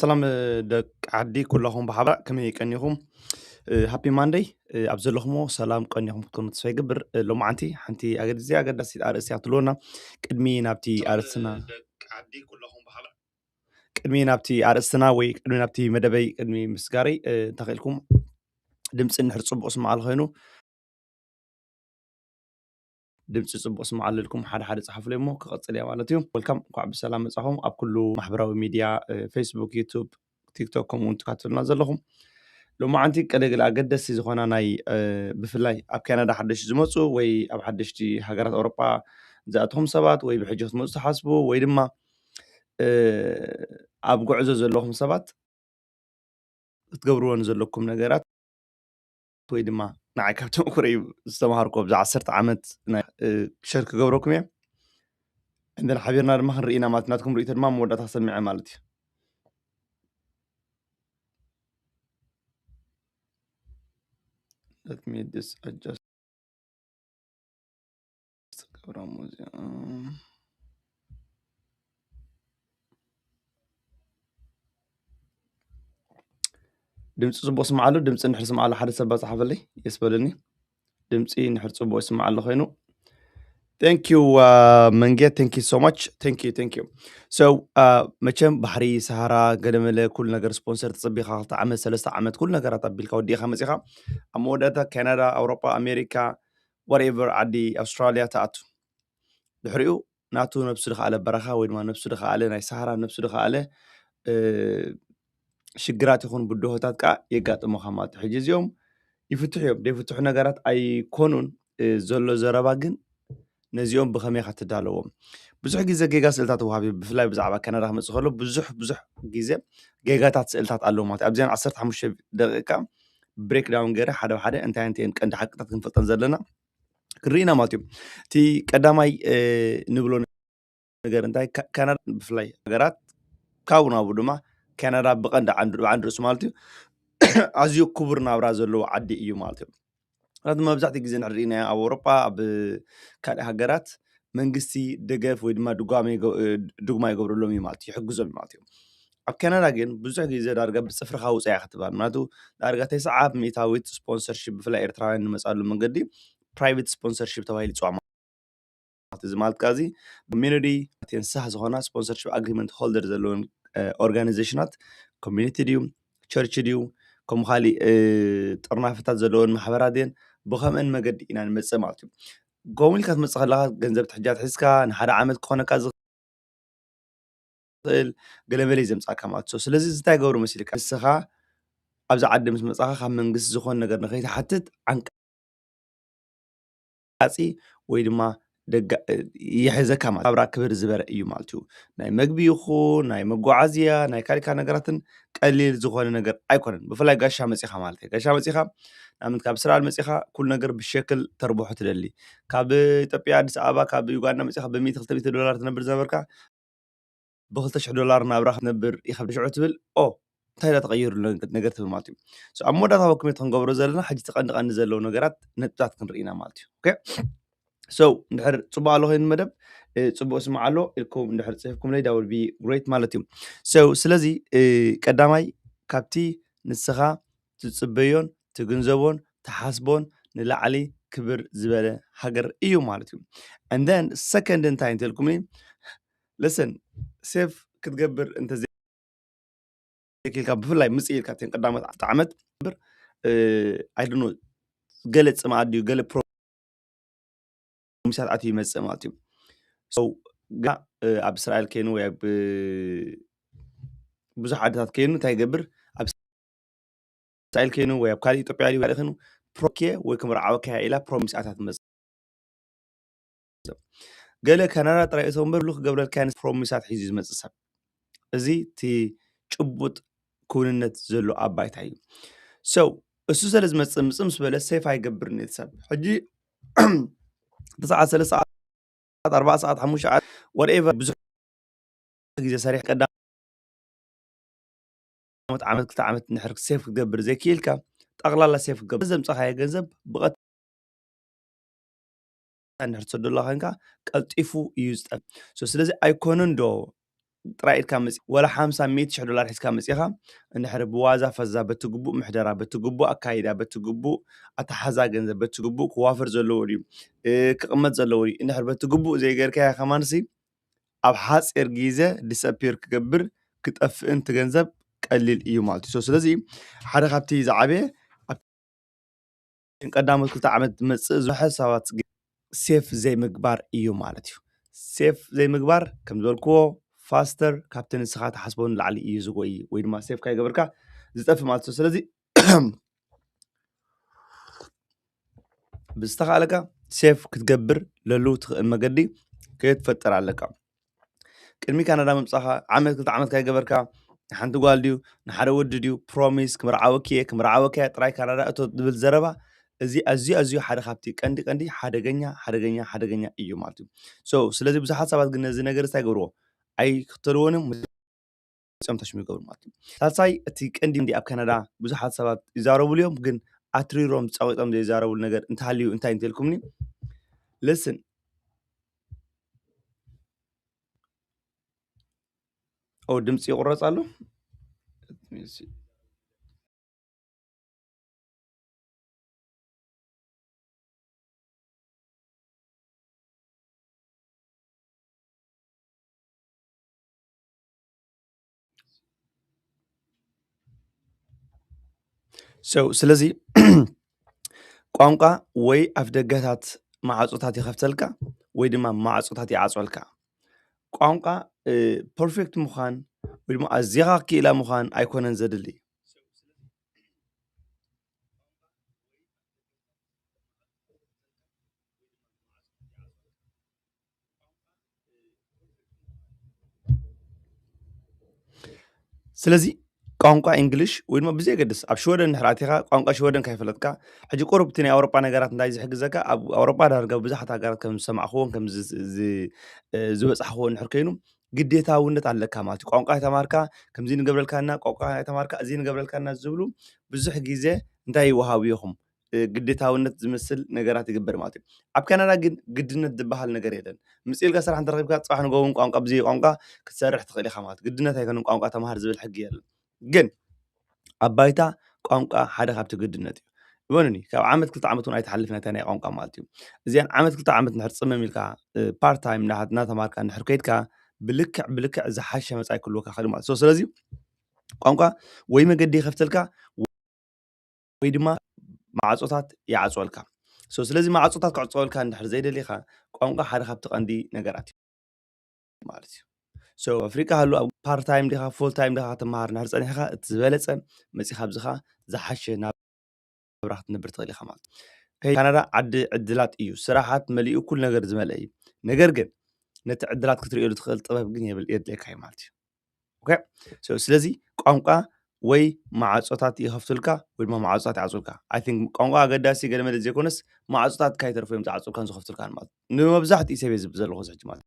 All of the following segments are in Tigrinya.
ሰላም ደቂ ዓዲ ኩላኹም ብሓባር ከመይ ቀኒኹም? ሃፒ ማንደይ። ኣብ ዘለኹሞ ሰላም ቀኒኹም ክትኮኑ ተስፋ ይገብር። ሎማዓንቲ ሓንቲ ኣገዳሲ ኣገዳሲት ኣርእስቲ ክትልወና ቅድሚ ናብቲ ኣርእስትና ቅድሚ ናብቲ ኣርእስትና ወይ ቅድሚ ናብቲ መደበይ ቅድሚ ምስጋረይ እንታይ ክኢልኩም ድምፂ እንድሕር ፅቡቕ ስምዓሉ ኮይኑ ድምፂ ፅቡቕ ስምዓሉ ኢልኩም ሓደ ሓደ ፀሓፉለይ እሞ ክቐፅል እያ ማለት እዩ። ወልካም እንኳዕ ብሰላም መፃኹም ኣብ ኩሉ ማሕበራዊ ሚድያ ፌስቡክ ዩቱብ ቲክቶክ ከምኡ እውን ትካትሉና ዘለኹም ሎማዓንቲ ቀደግል ኣገደስቲ ዝኾና ናይ ብፍላይ ኣብ ካናዳ ሓደሽቲ ዝመፁ ወይ ኣብ ሓደሽቲ ሃገራት ኣውሮጳ ዝኣትኹም ሰባት ወይ ብሕጂ ክትመፁ ትሓስቡ ወይ ድማ ኣብ ጉዕዞ ዘለኹም ሰባት ክትገብርዎ ንዘለኩም ነገራት ወይ ድማ ንዓይ ካብ ተመክሮይ ዝተምሃርኩ ኣብዚ ዓሰርተ ዓመት ሸር ክገብረኩም እየ እንደን ሓቢርና ድማ ክንርኢ ኢና ማለት ናትኩም ርእቶ ድማ መወዳእታ ክሰምዐ ማለት እዩ Let me this adjust. ድምፂ ፅቡቅ ስምዓሉ ድምፂ እንድሕር ስምዓሉ ሓደ ሰብ ባፃሓፈለይ የስበለኒ ድምፂ እንድሕር ፅቡቅ ይስምዓሉ ኮይኑ Thank you መንጌ thank you so much thank you thank you so መቸም ባሕሪ ሰሃራ ገለመለ ኩሉ ነገር ስፖንሰር ተፀቢኻ ክልተ ዓመት ሰለስተ ዓመት ኩሉ ነገራት ኣቢልካ ወዲእካ መፂኻ ኣብ መወዳእታ ካናዳ ኣውሮጳ ኣሜሪካ whatever ዓዲ ኣውስትራልያ ትኣቱ ድሕሪኡ ናቱ ነብሱ ዝኸኣለ በረኻ ወይ ድማ ነብሱ ዝኸኣለ ናይ ሰሃራ ነብሱ ዝኸኣለ ሽግራት ይኹን ብድሆታት ከዓ የጋጥሙኻ ማለት እዩ ሕጂ እዚኦም ይፍትሑ እዮም ዘይፍትሑ ነገራት ኣይኮኑን ዘሎ ዘረባ ግን ነዚኦም ብኸመይ ኢኻ ትዳለዎም ብዙሕ ግዜ ጌጋ ስእልታት ወሃቢ ብፍላይ ብዛዕባ ካናዳ ክመፅእ ከሎ ብዙሕ ብዙሕ ግዜ ጌጋታት ስእልታት ኣለዎ ማለት ኣብዚኣን ዓሰርተ ሓሙሽተ ደቂቃ ብሬክዳውን ገይረ ሓደ ሓደ እንታይ እንታይ ቀንዲ ሓቅታት ክንፈልጠን ዘለና ክንርኢ ኢና ማለት እዩ እቲ ቀዳማይ ንብሎ ነገር እንታይ ካናዳ ብፍላይ ሃገራት ካብኡ ናብኡ ድማ ካናዳ ብቐንዲ ዓንዱ ዓንዱ ርእሱ ማለት እዩ ኣዝዩ ክቡር ናብራ ዘለዎ ዓዲ እዩ ማለት እዩ ምክንያቱ መብዛሕትኡ ግዜ ንሕሪእና ኣብ ኣውሮጳ ኣብ ካልእ ሃገራት መንግስቲ ደገፍ ወይ ድማ ድጓማ ይገብረሎም እዩ ማለት ይሕግዞም እዩ ማለት እዩ ኣብ ካናዳ ግን ብዙሕ ግዜ ዳርጋ ብፅፍርካ ውፅያ ክትባል ምክንያቱ ዳርጋ ተስዓብ ሚእታዊት ስፖንሰርሽፕ ብፍላይ ኤርትራውያን ንመፃሉ መንገዲ ፕራይቬት ስፖንሰርሽፕ ተባሂሉ ይፅዋዕ ማለት እዚ ማለት እዚ ኮሚኒቲ ንስህ ዝኾና ስፖንሰርሽፕ ኣግሪመንት ሆልደር ዘለውን ኦርጋናይዜሽናት ኮሚኒቲ ድዩ ቸርች ድዩ ከምኡ ካሊእ ጥርናፈታት ዘለውን ማሕበራት እየን ብኸምአን መገዲ ኢና ንመፅእ ማለት እዩ ጎሚልካ ትመፅእ ከለካ ገንዘብ ትሕጃ ትሒዝካ ንሓደ ዓመት ክኾነካ ዝኽእል ገለመለ ዘምፃካ ማለት እዩ ስለዚ እንታይ ገብሩ መሲልካ ንስኻ ኣብዚ ዓዲ ምስ መፃኻ ካብ መንግስቲ ዝኾነ ነገር ንኸይትሓትት ዓንቃ ቃፂ ወይ ድማ ይሕዘካ ማለት ናብራ ክብር ዝበረ እዩ ማለት እዩ ናይ መግቢ ይኹን ናይ መጓዓዝያ ናይ ካልካ ነገራትን ቀሊል ዝኾነ ነገር ኣይኮነን ብፍላይ ጋሻ መፂኻ ማለት እዩ ጋሻ መፂኻ ንኣብነት ካብ እስራኤል መፂኻ ኩሉ ነገር ብሸክል ተርብሖ ትደሊ ካብ ኢትዮጵያ ኣዲስ ኣበባ ካብ ዩጋንዳ መፂኻ ብሚእቲ ክልተ ሚእቲ ዶላር ትነብር ዝነበርካ ብክልተ ሽሕ ዶላር ናብራ ክትነብር ኢኻ ብሽዑ ትብል ኦ እንታይ ዳ ተቐይሩ ነገር ትብል ማለት እዩ ኣብ መወዳእታ ወክሜት ክንገብሮ ዘለና ሕጂ ተቐንዲ ቀንዲ ዘለዉ ነገራት ነጥብታት ክንርኢ ኢና ማለት እዩ so እንድሕር ፅቡቅ ኣሎ ኮይኑ መደብ ፅቡቅ ስማዕ ኣሎ ኢልኩም እንድሕር ፅሕፍኩም ለይ ዳውል ቢ ግሬት ማለት እዩ so ስለዚ ቀዳማይ ካብቲ ንስኻ ትፅበዮን ትግንዘቦን ትሓስቦን ንላዕሊ ክብር ዝበለ ሃገር እዩ ማለት እዩ and then second እንታይ እንተልኩምኒ listen ሴፍ ክትገብር እንተ ክኢልካ ብፍላይ ምፅእ ኢልካ እተን ቀዳሞት ዓመት በር ኣይድኖ ገለ ፅምኣት ድዩ ገለ ፕሮሚሳት ኣትዩ ይመፅእ ማለት እዩ So ጋ ኣብ እስራኤል ከይኑ ወይ ኣብ ብዙሕ ዓድታት ከይኑ እንታይ ይገብር ኣብ እስራኤል ከይኑ ወይ ኣብ ካልእ ኢትዮጵያ ድዩ ካልእ ከይኑ ፕሮኬ ወይ ክምርዓወካ ኢላ ፕሮሚስ ኣታ ትመፅእ ገለ ካናዳ ጥራይ እቶም እምበር ብሉ ክገብረልካ ፕሮሚሳት ሒዙ ዝመፅእ ሰብ እዚ እቲ ጭቡጥ ክውንነት ዘሎ ኣብ ባይታ እዩ so እሱ ስለ ዝመፅእ ምፅእ ምስ በለ ሴፍ ኣይገብርን እቲ ሰብ ሕጂ ተሰዓት ሰለስተ ሰዓት ኣርባዓ ሰዓት ሓሙሽተ ሰዓት whatever ብዙሕ ግዜ ሰሪሕ ቀዳሞት ዓመት ክልተ ዓመት እንድሕር ሴፍ ክትገብር ዘይክኢልካ ጠቕላላ ሴፍ ክትገብር ዘምፀኻዮ ገንዘብ ብቐጥታ እንድሕር ትሰደላ ኮይንካ ቀልጢፉ እዩ ዝጠፍ ስለዚ ኣይኮነን ዶ ጥራይ ኢድካ መፂ ወላ ሓምሳ ሚእቲ ሽሕ ዶላር ሒዝካ መፂኻ እንድሕር ብዋዛ ፈዛ በቲ ግቡእ ምሕደራ በቲ ግቡእ ኣካይዳ በቲ ግቡእ ኣተሓዛ ገንዘብ በቲ ግቡእ ክዋፈር ዘለዎ ድዩ እ፣ ክቕመጥ ዘለዎ ድዩ እንድሕር በቲ ግቡእ ዘይገርካያ ከማንሲ ኣብ ሓፂር ግዜ ዲስኣፒር ክገብር ክጠፍእን እቲ ገንዘብ ቀሊል እዩ ማለት እዩ። So ስለዚ ሓደ ካብቲ ዝዓበየ ቀዳሞት ክልተ ዓመት ዝመፅእ ዝበዝሐ ሰባት ሴፍ ዘይምግባር እዩ ማለት እዩ። ሴፍ ዘይምግባር ከም ዝበልክዎ ፋስተር ካብቲ ንስኻ ትሓስቦ ንላዕሊ እዩ ዝጎይ ወይ ድማ ሴፍ ካይገበርካ ዝጠፍእ ማለት እዩ። ስለዚ ብዝተኻእለካ ሴፍ ክትገብር ለሉ ትኽእል መገዲ ክትፈጥር ኣለካ። ቅድሚ ካናዳ ምምፃኻ ዓመት ክልተ ዓመት ካይገበርካ ንሓንቲ ጓል ድዩ ንሓደ ወዲ ድዩ ፕሮሚስ ክምርዓወኪ እየ ክምርዓወኪ እያ ጥራይ ካናዳ እቶ ዝብል ዘረባ እዚ ኣዝዩ ኣዝዩ ሓደ ካብቲ ቀንዲ ቀንዲ ሓደገኛ ሓደገኛ ሓደገኛ እዩ ማለት እዩ። So ስለዚ ብዙሓት ሰባት ግን ነዚ ነገር እንታይ ይገብርዎ ኣይክተልዎን እዮም መፂኦም ተሽሙ ይገብሩ ማለት እዩ። ሳልሳይ እቲ ቀንዲ ቀንዲ ኣብ ካናዳ ብዙሓት ሰባት ይዛረብሉ እዮም ግን ኣትሪሮም ፀቂጦም ዘይዛረብሉ ነገር እንተሃልዩ እንታይ እንተልኩምኒ listen ኦ ድምፂ ይቁረፅ ኣሎ። So ስለዚ ቋንቋ ወይ ኣፍደገታት ማዕፆታት ይኸፍተልካ ወይ ድማ ማዕፆታት ይዓፅወልካ። ቋንቋ ፐርፌክት ምዃን ወይ ድማ ኣዚኻ ክኢላ ምዃን ኣይኮነን ዘድሊ። ስለዚ ቋንቋ እንግሊሽ ወይ ድማ ብዘየገድስ ኣብ ሽወደን እንድሕር ኣቲኻ ቋንቋ ሽወደን ካይፈለጥካ ሕጂ ቁሩብ እቲ ናይ ኣውሮጳ ነገራት እንታይ ዝሕግዘካ ኣብ ኣውሮጳ ዳርጋ ብዙሓት ሃገራት ከም ዝሰማዕኽዎን ከም ዝበፃሕኽዎ እንድሕር ኮይኑ ግዴታውነት ኣለካ ማለት እዩ። ቋንቋ ተማርካ ከምዚ ንገብረልካና ቋንቋ ተማርካ እዚ ንገብረልካና ዝብሉ ብዙሕ ግዜ እንታይ ይወሃቡ ኢኹም ግዴታውነት ዝመስል ነገራት ይግበር ማለት እዩ። ኣብ ካናዳ ግን ግድነት ዝበሃል ነገር የለን። ምፅእ ኢልካ ስራሕ እንተረኪብካ ፅባሕ ንጎውን ቋንቋ ብዘይ ቋንቋ ክትሰርሕ ትኽእል ኢኻ ማለት ግድነት ኣይኮነን ቋንቋ ተምሃር ዝብል ሕጊ የለን። ግን ኣብ ባይታ ቋንቋ ሓደ ካብቲ ግድነት እዩ። እመኑኒ ካብ ዓመት ክልተ ዓመት እውን ኣይትሓልፍ ናይታ ናይ ቋንቋ ማለት እዩ። እዚኣን ዓመት ክልተ ዓመት ንድሕር ፅምም ኢልካ ፓርት ታይም እናተማርካ እንድሕር ከይድካ ብልክዕ ብልክዕ ዝሓሸ መፃኢ ክህልወካ ክእል ማለት ስለዚ ቋንቋ ወይ መገዲ ይኸፍተልካ ወይ ድማ ማዕፆታት ይዓፅወልካ። ስለዚ ማዕፆታት ክዕፀወልካ እንድሕር ዘይደሊኻ ቋንቋ ሓደ ካብቲ ቀንዲ ነገራት እዩ ማለት እዩ። ኣብ ኣፍሪቃ ሃሉ ኣብ ፓርት ታይም ዲኻ ፉል ታይም ዲኻ ክትመሃር እንድሕር ፀኒሕካ እቲ ዝበለፀ መፂኻ ኣብዚኻ ዝሓሸ ናብራ ክትነብር ትኽእል ኢኻ ማለት እዩ። ካናዳ ዓዲ ዕድላት እዩ። ስራሓት መሊኡ ኩሉ ነገር ዝመልአ እዩ። ነገር ግን ነቲ ዕድላት ክትርእየሉ ትኽእል ጥበብ ግን የድልየካ እዩ ማለት እዩ። ስለዚ ቋንቋ ወይ ማዕፆታት ይኸፍቱልካ ወይ ድማ ማዕፆታት ይዓፁልካ። ቋንቋ ኣገዳሲ ገለመለ ዘይኮነስ ማዕፆታት ካይተርፉ እዮም ዝዓፁልካን ዝኸፍቱልካን ማለት ንመብዛሕትኡ ሰብ እየ ዝብል ዘለኹ ሕጂ ማለት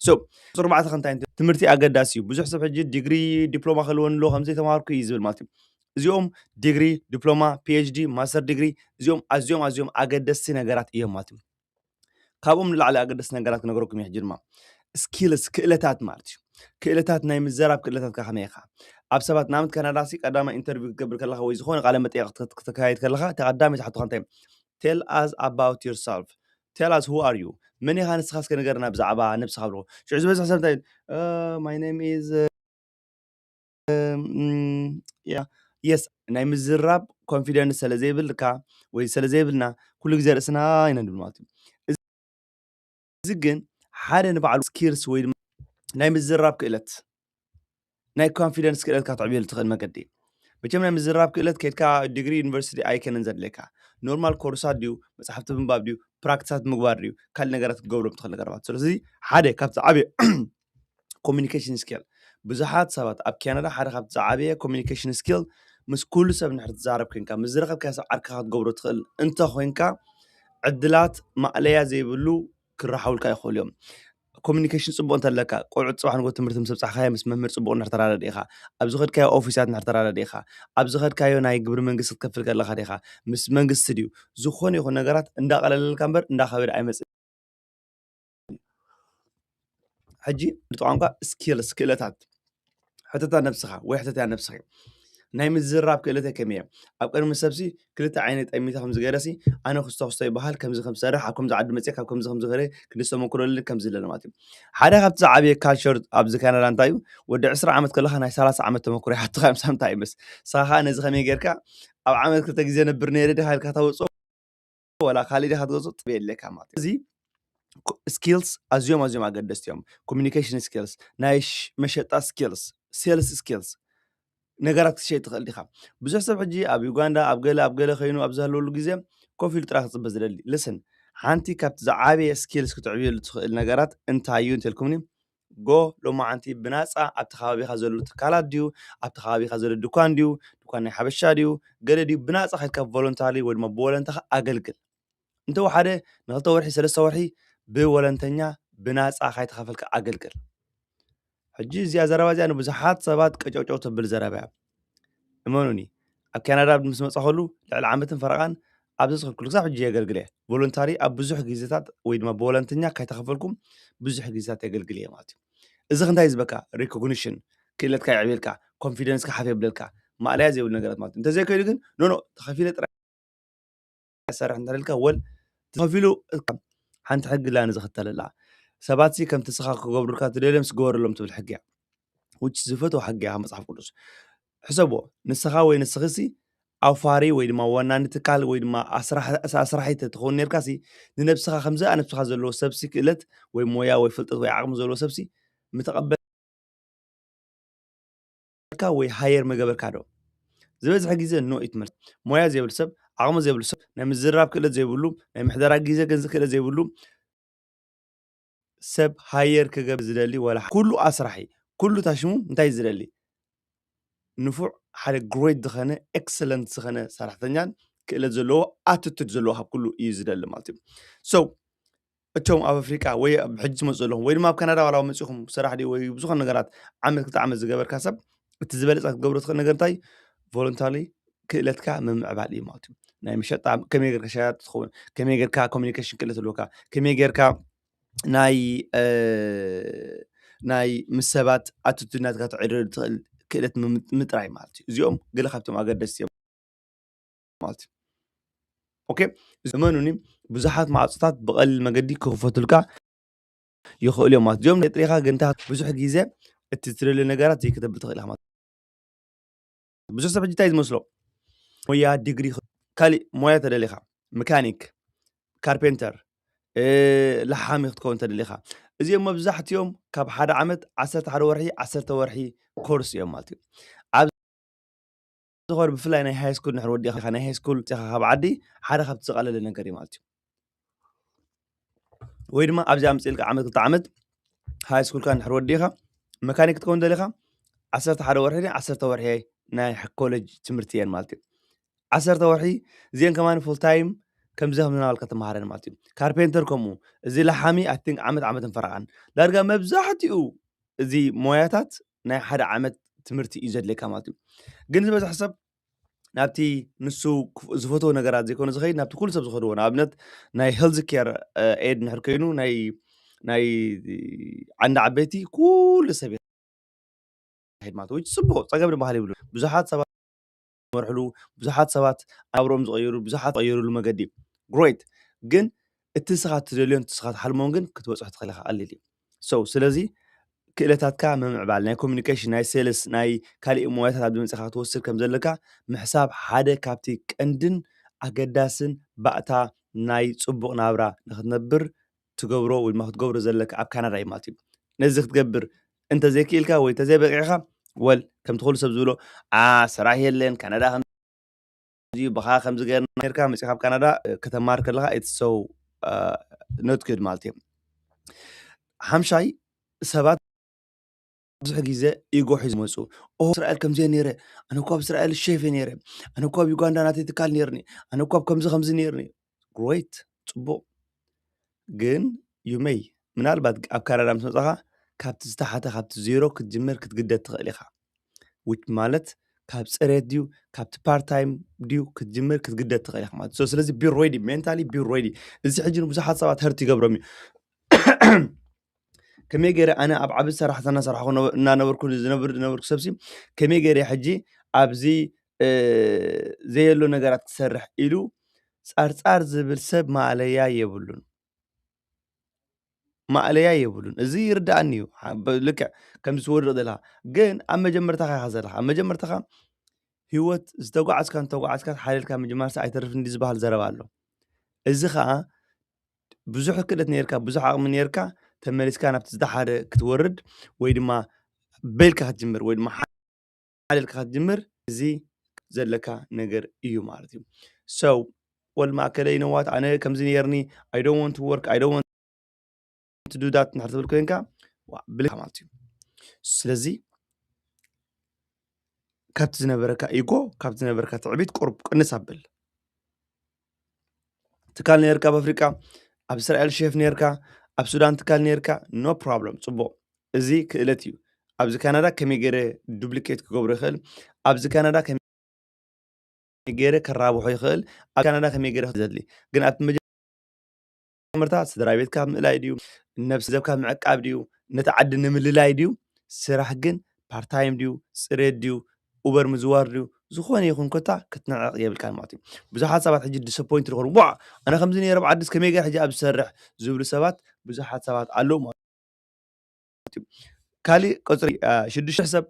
ቁፅሪ ኣርባዕተ ከንታይ ትምህርቲ ኣገዳሲ እዩ። ብዙሕ ሰብ ሕጂ ዲግሪ ዲፕሎማ ክህልወኒ ኣለዎ ከምዘይተማሃርኩ እዩ ዝብል ማለት እዩ። እዚኦም ዲግሪ ዲፕሎማ ፒኤችዲ ማስተር ዲግሪ እዚኦም ኣዝዮም ኣዝዮም ኣገደስቲ ነገራት እዮም ማለት እዩ። ካብኦም ንላዕሊ ኣገደስቲ ነገራት ክነግረኩም እየ ሕጂ ድማ ስኪልስ ክእለታት ማለት እዩ። ክእለታት ናይ ምዘራብ ክእለታትካ ከመይ ኢኻ ኣብ ሰባት ንኣብነት ካናዳ ሲ ቀዳማይ ኢንተርቪው ክትገብር ከለኻ ወይ ዝኾነ ቃለ መጠየቕ ክተካየድ ከለኻ እቲ ቀዳመይ ዝሓቱኻ እንታይ tell us about yourself tell us who are you መን ኢኻ ንስኻ እስከ ንገርና ብዛዕባ ነብስኻ ብልኹ ሽዑ ዝበዝሕ ሰብ እንታይ my name is yes ናይ ምዝራብ ኮንፊደንስ ስለ ዘይብልካ ወይ ስለ ዘይብልና ኩሉ ግዜ ርእስና ኢና ንብል ማለት እዩ። እዚ ግን ሓደ ንባዕሉ ስኪልስ ወይ ድማ ናይ ምዝራብ ክእለት ናይ ኮንፊደንስ ክእለትካ ትዕብየሉ ትኽእል መገዲ መቸም ናይ ምዝራብ ክእለት ከድካ ዲግሪ ዩኒቨርሲቲ ኣይከነን ዘድለካ ኖርማል ኮርሳት ድዩ መፅሓፍቲ ምንባብ ድዩ ፕራክቲሳት ምግባር ድዩ ካልእ ነገራት ክትገብሮም ትኽእል ነገራት ስለዚ ሓደ ካብቲ ዓብየ ኮሚኒኬሽን ስኪል ብዙሓት ሰባት ኣብ ካናዳ ሓደ ካብቲ ዝዓበየ ኮሚኒኬሽን ስኪል ምስ ኩሉ ሰብ እንድሕር ትዛረብ ኮንካ ምስ ዝረኸብካዮ ሰብ ዓርክኻ ክትገብሮ ትኽእል እንተኮንካ ዕድላት ማእለያ ዘይብሉ ክረሓውልካ ይኽእሉ እዮም። ኮሚኒኬሽን ፅቡቅ እንተለካ ቆልዑት ፅባሕ ንጎ ትምህርቲ ምስ ኣብፃሕካዮ ምስ መምህር ፅቡቅ እንድሕር ተራዳዲእካ ኣብ ዝኸድካዮ ኦፊሳት እንድሕር ተራዳዲእካ ኣብ ዝኸድካዮ ናይ ግብሪ መንግስቲ ክትከፍል ከለካ ዲካ ምስ መንግስቲ ድዩ ዝኾነ ይኹን ነገራት እንዳቀለለልካ እምበር እንዳከበደ ኣይመፅእ ሕጂ ብቋንቋ skills ክእለታት ሕተታ ነብስኻ ወይ ሕተታ ነብስኺ ናይ ምዝራብ ክእለተይ ከመይ እየ? ኣብ ቅድሚ ሰብሲ ክልተ ዓይነይ ጠሚተ ከም ዝገረሲ ኣነ ክስቶ ክስቶ ይበሃል ከምዚ ከም ዝሰርሕ ኣብ ከምዚ ዓዲ መፅየ ካብ ከምዚ ከም ዝኸደ ክንዲ ዝተመክሮ ኣለኒ ከምዚ ኣለኒ ማለት እዩ። ሓደ ካብቲ ዝዓበየ ካልቸር ኣብዚ ካናዳ እንታይ እዩ? ወዲ ዕስራ ዓመት ከለኻ ናይ ሰላሳ ዓመት ተመክሮ ይሓትኻ እዮም ሳምታይምስ። ንስኻ ከዓ ነዚ ከመይ ጌርካ ኣብ ዓመት ክልተ ግዜ ነብር ነይረ ዲኻ ኢልካ ተውፅኦ ወላ ካልእ ዲኻ ትገዝኦ ጥበብ የድልየካ ማለት እዩ። እዚ skills ኣዝዮም ኣዝዮም ኣገደስቲ እዮም። Communication skills፣ ናይ መሸጣ skills፣ sales skills፣ ነገራት ክትሸይጥ ትኽእል ዲኻ? ብዙሕ ሰብ ሕጂ ኣብ ዩጋንዳ ኣብ ገለ ኣብ ገለ ከይኑ ኣብ ዝህለወሉ ግዜ ኮፍ ኢሉ ጥራይ ክፅበ ዝደሊ። Listen፣ ሓንቲ ካብቲ ዝዓበየ skills ክትዕብየሉ ትኽእል ነገራት እንታይ እዩ እንተልኩምኒ፣ ጎ ሎማዓንቲ ብናፃ ኣብቲ ከባቢኻ ዘሎ ትካላት ድዩ ኣብቲ ከባቢኻ ዘሎ ድኳን ድዩ ድኳን ናይ ሓበሻ ድዩ ገለ ድዩ ብናፃ ከድካ voluntarily ወይ ድማ ብወለንታኻ ኣገልግል። እንተወሓደ ንክልተ ወርሒ ሰለስተ ወርሒ ብወለንተኛ ብናፃ ካይተኸፈልካ ኣገልግል። ሕጂ እዚኣ ዘረባ እዚኣ ንብዙሓት ሰባት ቀጨውጨው ተብል ዘረባ እያ። እመኑኒ ኣብ ካናዳ ምስ መፃኸሉ ልዕሊ ዓመትን ፈረቓን ኣብዚ ዝኸድኩሉ ክሳብ ሕጂ የገልግል እየ። ቮሎንታሪ ኣብ ብዙሕ ግዜታት ወይ ድማ ብወለንተኛ ካይተኸፈልኩም ብዙሕ ግዜታት የገልግል እየ ማለት እዩ። እዚ ክንታይ ዝበካ recognition ክእለትካ የዕብየልካ፣ ኮንፊደንስካ ሓፍ የብለልካ፣ ማእለያ ዘይብሉ ነገራት ማለት እዩ። እንተዘይከይዱ ግን ኖኖ ተኸፊለ ጥራይ ሰርሕ እንተልካ ወል ተኸፊሉ ሓንቲ ሕጊ ላ ንዝኽተለላ ሰባት ሲ ከምቲ ስኻ ክገብሩልካ ትደልዮም ስግበረሎም ትብል ሕጊ እያ። ውጭ ዝፈትዎ ሕጊ እያ መፅሓፍ ቅዱስ። ሕሰቦ ንስኻ ወይ ንስኺ ሲ ኣውፋሪ ወይ ድማ ወናኒ ትካል ወይ ድማ ኣስራሒ ተትኸውን ነርካ ሲ ንነብስኻ ከምዚ ኣነብስኻ ዘለዎ ሰብሲ ክእለት ወይ ሞያ ወይ ፍልጠት ወይ ዓቕሚ ዘለዎ ሰብሲ ምተቐበል ወይ ሃየር መገበርካ ዶ ዝበዝሐ ግዜ ኖ ኢትመልስ ሞያ ዘይብሉ ሰብ ዓቕሚ ዘይብሉ ሰብ ናይ ምዝራብ ክእለት ዘይብሉ ናይ ምሕደራ ግዜ ገንዘብ ክእለት ዘይብሉ ሰብ ሃየር ክገብር ዝደሊ ወላ ኩሉ ኣስራሒ ኩሉ ታሽሙ እንታይ ዝደሊ ንፉዕ ሓደ ግሬት ዝኸነ ኤክሰለንት ዝኸነ ሰራሕተኛን ክእለት ዘለዎ ኣትቱድ ዘለዎ ካብ ኩሉ እዩ ዝደሊ ማለት እዩ so እቶም ኣብ ኣፍሪቃ ወይ ኣብ ሕጂ ትመፁ ዘለኹም ወይ ድማ ኣብ ካናዳ ዋላ መፂኹም ስራሕ ድዩ ወይ ብዝኾነ ነገራት ዓመት ክልተ ዓመት ዝገበርካ ሰብ እቲ ዝበለፀ ክትገብሮ ትኽእል ነገር እንታይ ቮሎንታሪ ክእለትካ ምምዕባል እዩ ማለት እዩ ናይ መሸጣ ከመይ ጌርካ ሸያጥ ትኸውን ከመይ ጌርካ ኮሚኒኬሽን ክእለት ኣለካ ከመይ ጌርካ ናይ ናይ ምስ ሰባት ኣትቱድ ናትካ ትዕድር ትኽእል ክእለት ምጥራይ ማለት እዩ እዚኦም ገለ ካብቶም ኣገደስቲ እዮም ማለት እዩ ኦኬ እመኑኒ ብዙሓት ማዕፆታት ብቐሊል መገዲ ክኽፈቱልካ ይኽእሉ እዮም ማለት እዚኦም ጥሪኻ ግን ብዙሕ ግዜ እቲ ትደልዮ ነገራት ዘይክተብል ትኽእል ኢኻ ማለት ብዙሕ ሰብ ሕጂ እንታይ ዝመስሎ ሞያ ዲግሪ ካሊእ ሞያ ተደሊኻ መካኒክ ካርፔንተር ለሓሚ ክትከውን ተደሊኻ እዚኦም መብዛሕትኦም ካብ ሓደ ዓመት ዓሰርተ ሓደ ወርሒ ዓሰርተ ወርሒ ኮርስ እዮም ማለት እዩ ዝኾነ ብፍላይ ናይ ሃይ ስኩል ንሕር ወዲኻ ናይ ሃይ ስኩል ፂኻ ካብ ዓዲ ሓደ ካብቲ ዝቐለለ ነገር እዩ ማለት እዩ ወይ ድማ ኣብዚኣ ምፅልካ ዓመት ክልተ ዓመት ሃይ ስኩልካ ንሕር ወዲኻ መካኒክ ክትከውን ደሊኻ ዓሰርተ ሓደ ወርሒ ዓሰርተ ወርሒ ናይ ኮሌጅ ትምህርቲ እየን ማለት እዩ ዓሰርተ ወርሒ እዚአን ከማን ፉል ታይም ከምዚ ከም ዝናበልካ ትመሃረን ማለት እዩ ካርፔንተር ከምኡ እዚ ለሓሚ ኣቲንክ ዓመት ዓመትን ፈረቓን ዳርጋ መብዛሕትኡ እዚ ሞያታት ናይ ሓደ ዓመት ትምህርቲ እዩ ዘድልየካ ማለት እዩ ግን ዝበዝሕ ሰብ ናብቲ ንሱ ዝፈትዎ ነገራት ዘይኮነ ዝኸይድ ናብቲ ኩሉ ሰብ ዝኸድዎ ንኣብነት ናይ ሄልዝ ኬር ኤድ ንሕር ኮይኑ ናይ ናይ ዓንዲ ዓበይቲ ኩሉ ሰብ ይኸይድ ማለት ወይ ፅቡቅ ፀገም ዝበሃል ይብሉ ብዙሓት ሰባት መርሕሉ ብዙሓት ሰባት ኣብሮም ዝቀይሩ ብዙሓት ቀይሩሉ መገዲ ግሬት ግን እቲ ስኻ ትደልዮን ስኻ ትሓልሞን ግን ክትበፅሑ ትኽእል ኢኻ ቀሊል እዩ so ስለዚ ክእለታትካ ምምዕባል ናይ ኮሚኒኬሽን ናይ ሴልስ ናይ ካሊእ ሞያታት ኣብ መፅኻ ክትወስድ ከም ዘለካ ምሕሳብ ሓደ ካብቲ ቀንድን ኣገዳስን ባእታ ናይ ፅቡቕ ናብራ ንክትነብር ትገብሮ ወይ ድማ ክትገብሮ ዘለካ ኣብ ካናዳ እዩ ማለት እዩ ነዚ ክትገብር እንተዘይክኢልካ ወይ እንተዘይበቂዕካ ወል ከምቲ ኩሉ ሰብ ዝብሎ ኣ ስራሕ የለን ካናዳ ከምዚ ብኻ ከምዚ ገርና ነርካ መፂኻ ኣብ ካናዳ ከተማር ከለካ it's so not good ማለት እዩ ሓምሻይ ሰባት ብዙሕ ግዜ ኢጎ ሒዞም ይመፁ ኦ እስራኤል ከምዚ ነይረ ኣነ እኮ ኣብ እስራኤል ሼፍ ነይረ ኣነ እኮ ኣብ ዩጋንዳ ናተይ ትካል ነይርኒ ኣነ እኮ ኣብ ከምዚ ከምዚ ነይርኒ ግሬት ፅቡቅ ግን you may ምናልባት ኣብ ካናዳ ምስ መፃኻ ካብቲ ዝተሓተ ካብቲ ዜሮ ክትጅምር ክትግደድ ትኽእል ኢኻ which ማለት ካብ ፅሬት ድዩ ካብቲ part time ድዩ ክትጅምር ክትግደድ ትኽእል ኢኻ ማለት so ስለዚ be ready mentally be ready እዚ ሕጂ ንብዙሓት ሰባት hurt ይገብሮም እዩ ከመይ ገይረ ኣነ ኣብ ዓቢ ሰራሕታ እናሰራሕኩ ነበ-፣ እናነበርኩ ዝነብር ዝነበርኩ ሰብሲ ከመይ ገይረ ሕጂ ኣብዚ፣ እ፣ ዘየሎ ነገራት ክሰርሕ ኢሉ ጻርጻር ዝብል ሰብ ማእለያ የብሉን። ማእለያ የብሉን። እዚ ይርድኣኒ እዩ። ሓ-፣ ብ-፣ ልክዕ ከምዚ ትወድቕ ዘለኻ። ግን ኣብ መጀመርታኻ ኢኻ ዘለኻ። ኣብ መጀመርታኻ ህይወት ዝተጓዓዝካን ዝተጓዓዝካን ሓሊልካ ምጅማርሲ ኣይተርፍን እንዲ ዝበሃል ዘረባ ኣሎ። እዚ ኸኣ ብዙሕ ክእለት ነይርካ፣ ብዙሕ ዓቕሚ ነይርካ፣ ተመሊስካ ናብቲ ዝደሓረ ክትወርድ ወይ ድማ በይልካ ክትጅምር ወይ ድማ ሓሊልካ ክትጅምር እዚ ዘለካ ነገር እዩ ማለት እዩ። So፣ ወል ማእከለይ፣ you know what፣ ኣነ ከምዚ ነይርኒ፣ I don't want to work፣ I don't want to do that እንድሕር ትብል ኮይንካ፣ ዋ፣ ብልካ ማለት እዩ። ስለዚ ካብቲ ዝነበረካ ኢጎ፣ ካብቲ ዝነበረካ ትዕቢት ቁሩብ ቅንስ ኣብል። ትካል ነይርካ ኣብ ኣፍሪቃ፣ ኣብ እስራኤል ሼፍ ነይርካ፣ ኣብ ሱዳን ትካል ነይርካ፣ no problem፣ ጽቡቕ። እዚ ክእለት እዩ። ኣብዚ ካናዳ ከመይ ገይረ ዱፕሊኬት ክገብሮ ይኽእል? ኣብዚ ካናዳ ከመይ ገይረ ከራብሖ ይኽእል? ኣብ ካናዳ ከመይ ገይረ ዘድሊ? ግን ኣብቲ መጀመርታ ስድራ ቤትካ ምእላይ ድዩ? ነብሲ ዘብካ ምዕቃብ ድዩ? ነቲ ዓዲ ንምልላይ ድዩ? ስራሕ ግን ፓርታይም ድዩ? ጽሬት ድዩ? ኡበር ምዝዋር ድዩ? ዝኾነ ይኹን ኮታ ክትንዕቕ የብልካን ማለት እዩ። ብዙሓት ሰባት ሕጂ ዲስኣፖይንትድ ዝኾኑ፣ "ዋዕ! ኣነ ከምዚ ነይረ ኣብ ዓድስ ከመይ ገይረ ሕጂ ኣብ ዝሰርሕ?" ዝብሉ ሰባት ብዙሓት ሰባት ኣለዉ ማለት እዩ። ካሊእ ቁጽሪ፣ አ፣ ሽዱሽተ ሰብ፣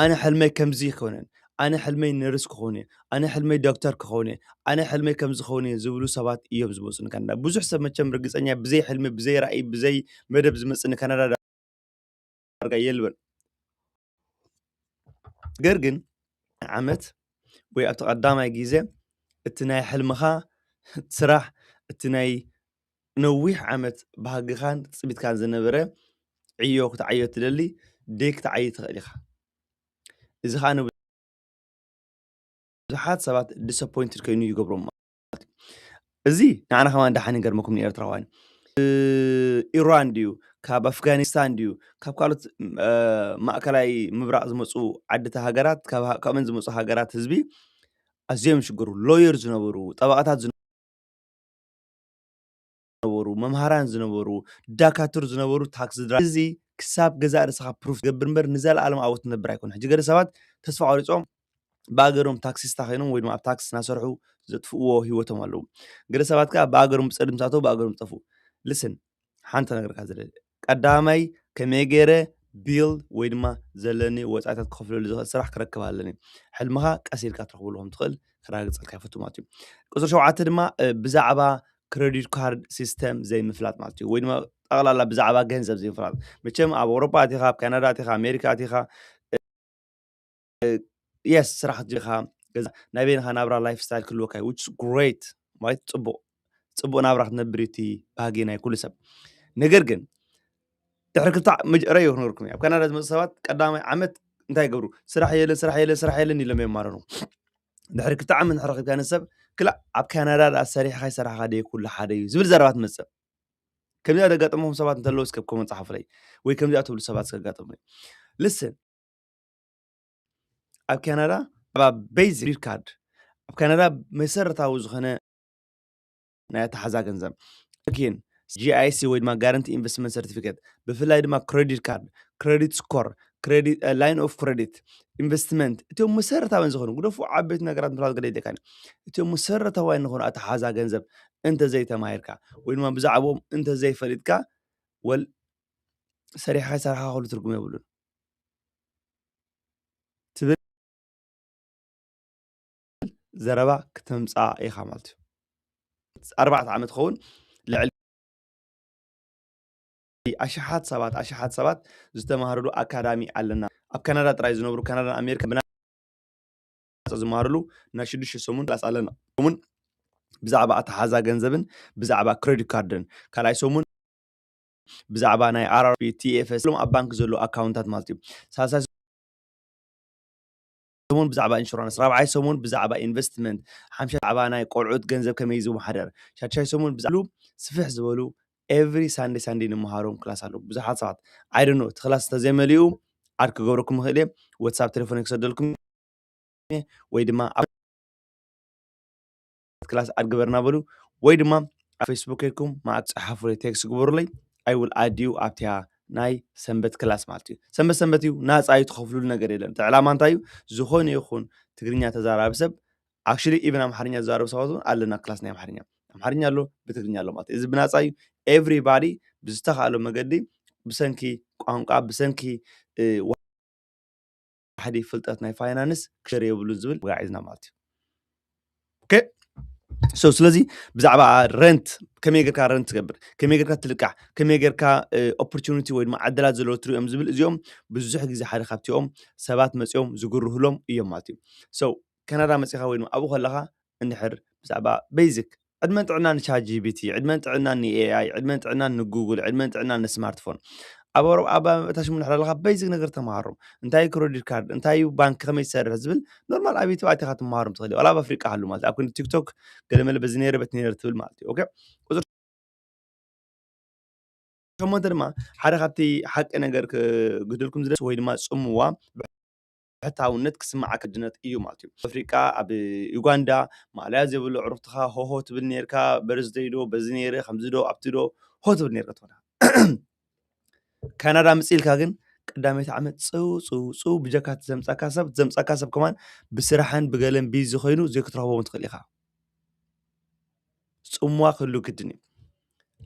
"ኣነ ሕልመይ ከምዚ ክኸውን፣ ኣነ ሕልመይ ነርስ ክኸውን እየ፣ ኣነ ሕልመይ ዶክተር ክኸውን እየ፣ ኣነ ሕልመይ ከምዚ ክኸውን እየ" ዝብሉ ሰባት እዮም ዝመጹ ንካናዳ። ብዙሕ ሰብ መቸም ርግጸኛ ብዘይ ሕልሚ፣ ብዘይ ራእይ፣ ብዘይ መደብ ዝመጽእ ንካናዳ ዳርጋ የልበን። ነገር ግን ዓመት ወይ ኣብቲ ቀዳማይ ግዜ እቲ ናይ ሕልምኻ ስራሕ፣ እቲ ናይ ነዊሕ ዓመት ባህግኻን ትጽቢትካን ዝነበረ ዕዮ ክትዓዮ ትደሊ፣ ደይ ክትዓዪ ትኽእል ኢኻ። እዚ ኸኣ ንብዙሓት ሰባት ዲስኣፖይንትድ ከይኑ ይገብሮም ማለት እዩ። እዚ ንዓና ከማን ደሓን ይገርመኩም ንኤርትራውያን። እ፣ ኢራን ድዩ፣ ካብ ኣፍጋኒስታን ድዩ፣ ካብ ካልኦት፣ እ፣ ማእከላይ ምብራቕ ዝመጹ ዓድታት ሃገራት፣ ካብ ሃ-፣ ካብአን ዝመጹ ሃገራት ህዝቢ ኣዝዮም ይሽገሩ። ሎየር ዝነበሩ፣ ጠበቓታት ዝነበሩ፣ መምሃራን ዝነበሩ፣ ዳካትር ዝነበሩ ታክሲ ድራ-፣ እዚ ክሳብ ገዛእ ርእስኻ ፕሩፍ ትገብር እምበር ንዘለኣለም ኣብኡ ትነብር ኣይኮነን። ሕጂ ገለ ሰባት ተስፋ ቆሪጾም ብኣገሮም ታክሲስታ ኮይኖም ወይ ድማ ኣብ ታክሲ እናሰርሑ ዘጥፍእዎ ህይወቶም ኣለዉ። ገለ ሰባት ከኣ ብኣገሮም ብጸድም ዝኣተዉ ብኣገሮም ዝጠፍኡ። ልስን፣ ሓንቲ ነገርካ ዝደሊ። ቀዳማይ ከመይ ገይረ ቢል ወይ ድማ ዘለኒ ወጻኢታት ክኸፍለሉ ዝኽእል ስራሕ ክረክብ ኣለኒ። ሕልምኻ ቀስ ኢልካ ትረኽበሉ ከም ትኽእል ከረጋግጸልካ ይፈቱ ማለት እዩ። ቁጽሪ ሸውዓተ ድማ፣ እ፣ ብዛዕባ ክረዲት ካርድ ሲስተም ዘይምፍላጥ ማለት እዩ። ወይ ድማ ጠቕላላ ብዛዕባ ገንዘብ ዘይምፍላጥ። መቸም ኣብ ኣውሮጳ ኣቲኻ፣ ኣብ ካናዳ ኣቲኻ፣ ኣሜሪካ ኣቲኻ፣ እ፣ የስ፣ ስራሕ ክትጅኻ፣ ገዛ፣ ናይ በይንኻ ናብራ ላይፍ ስታይል ክህልወካ እዩ፣ which is great፣ ማለት ጽቡቕ፣ ጽቡቕ ናብራ ክትነብር እዩ እቲ ባህጊ ናይ ኩሉ ሰብ። ነገር ግን ድሕሪ ክልተ ዓ-፣ መጀ-፣ ረዮ ክነግርኩም እዩ። ኣብ ካናዳ ዝመጹ ሰባት ቀዳማይ ዓመት እንታይ ይገብሩ? ስራሕ የለን፣ ስራሕ የለን፣ ስራሕ የለን ኢሎም የማርሩ። ድሕሪ ክልተ ዓመት እንድሕር ረኺብካ ነቲ ሰብ፣ ክላእ ኣብ ካናዳ ደኣ ሰሪሕኻ ኣይሰራሕኻ ደይ ኩሉ ሓደ እዩ ዝብል ዘረባ ትመጽእ። ከምዚኣ ዘጋጠመኹም ሰባት እንተለዉ እስከ ኮመንት ጸሓፉለይ። ወይ ከምዚኣ ትብሉ ሰባት እስከ ኣጋጥሙለይ። ልስን፣ ኣብ ካናዳ ኣብ ቤዚክ ክረዲት ካርድ፣ ኣብ ካናዳ መሰረታዊ ዝኾነ ናይ ኣተሓዛ ገንዘብ፣ ኪን፣ ጂ ኣይ ሲ ወይ ድማ ጋረንቲ ኢንቨስትመንት ሰርቲፊኬት፣ ብፍላይ ድማ ክረዲት ካርድ፣ ክረዲት ስኮር፣ ክረዲት፣ እ፣ ላይን ኦፍ ክረዲት፣ ኢንቨስትመንት፣ እቶም መሰረታውያን ዝኾኑ፣ ግደፉ ዓበይቲ ነገራት ምፍላጥ ገለ የድልየካን እዩ። እቶም መሰረታውያን ዝኾኑ ኣተሓዛ ገንዘብ እንተዘይተማሂርካ ወይ ድማ ብዛዕባኦም እንተዘይፈሊጥካ፣ ወል ሰሪሕኻ ኣይሰራሕኻ ኩሉ ትርጉም የብሉን ትብል ዘረባ ክተምጽኣ ኢኻ ማለት እዩ። ኣርባዕተ ዓመት ክኸውን ልዕሊ ኣሽሓት ሰባት፣ ኣሽሓት ሰባት ዝተማሃርሉ ኣካዳሚ ኣለና። ኣብ ካናዳ ጥራይ ዝነብሩ፣ ካናዳን ኣሜሪካን ብናጻ ዝመሃርሉ ናይ ሽዱሽተ ሰሙን ክላስ ኣለና። ሰሙን ብዛዕባ ኣተሓዛ ገንዘብን ብዛዕባ ክረዲት ካርድን፣ ካልኣይ ሰሙን ብዛዕባ ናይ ኣር ኣር ቢ፣ ቲ ኤፍ ኤስ፣ ሎም ኣብ ባንክ ዘሎ ኣካውንታት ማለት እዩ። ሳልሳይ ሰሙን ብዛዕባ ኢንሹራንስ፣ ራብዓይ ሰሙን ብዛዕባ ኢንቨስትመንት፣ ሓምሻይ ብዛዕባ ናይ ቆልዑት ገንዘብ ከመይ ዝመሓደር፣ ሻድሻይ ሰሙን ብዛዕባ ስፍሕ ዝበሉ ኤቭሪ ሳንዴ ሳንዴ ንምሃሮም ክላስ ኣለዉ። ብዙሓት ሰባት፣ I don't know፣ እቲ ክላስ እንተዘይመሊኡ ኣድ ክገብረኩም ይኽእል እየ፣ ዋትሳፕ ቴሌፎን ክሰደልኩም እየ፣ ወይ ድማ ኣብ ክላስ ኣድ ግበርና በሉ፣ ወይ ድማ ኣብ ፌስቡክ ከይድኩም ማዕክ ጸሓፉለይ፣ ቴክስት ግበሩለይ፣ I will add you ኣብቲያ ናይ ሰንበት ክላስ ማለት እዩ። ሰንበት ሰንበት እዩ፣ ናፃ እዩ፣ ትኸፍሉሉ ነገር የለን። እቲ ዕላማ እንታይ እዩ? ዝኾነ ይኹን ትግርኛ ተዛራቢ ሰብ፣ actually even ኣምሓርኛ ዝዛረቡ ሰባት እውን ኣለና ክላስ ናይ ኣምሓርኛ። ኣምሓርኛ ኣሎ፣ ብትግርኛ ኣሎ ማለት እዩ። እዚ ብናፃ እዩ። Everybody ብዝተኻእሎ መገዲ ብሰንኪ ቋንቋ፣ ብሰንኪ ዋሕዲ ፍልጠት ናይ ፋይናንስ ክሸር የብሉን ዝብል ወጋዒዝና ማለት እዩ። ኦኬ። So ስለዚ ብዛዕባ ረንት፣ ከመይ ጌርካ ረንት ትገብር፣ ከመይ ጌርካ ትልቃሕ፣ ከመይ ጌርካ ኦፖርቹኒቲ ወይ ድማ ዕድላት ዘለዎ ትሪኦም ዝብል፣ እዚኦም ብዙሕ ግዜ ሓደ ካብቲኦም ሰባት መፂኦም ዝግርህሎም እዮም ማለት እዩ። So ካናዳ መፂኻ ወይ ድማ ኣብኡ ከለኻ እንድሕር ብዛዕባ ቤዚክ ዕድመን ጥዕናን ቻት ጂ ቢ ቲ፣ ዕድመን ጥዕናን ንኤ ኣይ፣ ዕድመን ጥዕናን ንጉግል፣ ዕድመን ጥዕናን ንስማርትፎን። ኣብ ኣውሮ- ኣብ እታ ሽሙ እንድሕር ኣለኻ ቤዚክ ነገር ተምሃሮም። እንታይ እዩ ክሬዲት ካርድ፣ እንታይ እዩ ባንክ፣ ከመይ ትሰርሕ ዝብል ኖርማል ኣብ ዩቱብ ኣቲኻ ትምሃሮም ትኽእል። ዋላ ኣብ ኣፍሪቃ ሃሉ ማለት ኣብ ክንዲ ቲክቶክ ገለመለ በዚ ነይረ በቲ ነይረ ትብል ማለት እዩ። ኦኬ። ቁፅሪ ሸሞንተ ድማ ሓደ ካብቲ ሓቂ ነገር ክግድልኩም ዝደስ ወይ ድማ ጽምዋ ብሕታውነት ክስምዓካ ግድነት እዩ ማለት እዩ። ኣፍሪቃ ኣብ ዩጋንዳ ማእለያ ዘይብሉ ዕሩኽትኻ ሆሆ ትብል ነርካ፣ በርዝደይ ዶ በዚ ነይረ ከምዚ ዶ ኣብቲ ዶ ሆ ትብል ነርካ ትኾና። ካናዳ ምጽእ ኢልካ ግን ቀዳመይቲ ዓመት ጽው ጽው ጽው ብጀካ እቲ ዘምጻካ ሰብ፣ እቲ ዘምጻካ ሰብ ከማን ብስራሕን ብገለን ቢዚ ኮይኑ ዘይክትረኽቦም ትኽእል ኢኻ። ጽምዋ ክህሉ ግድን እዩ።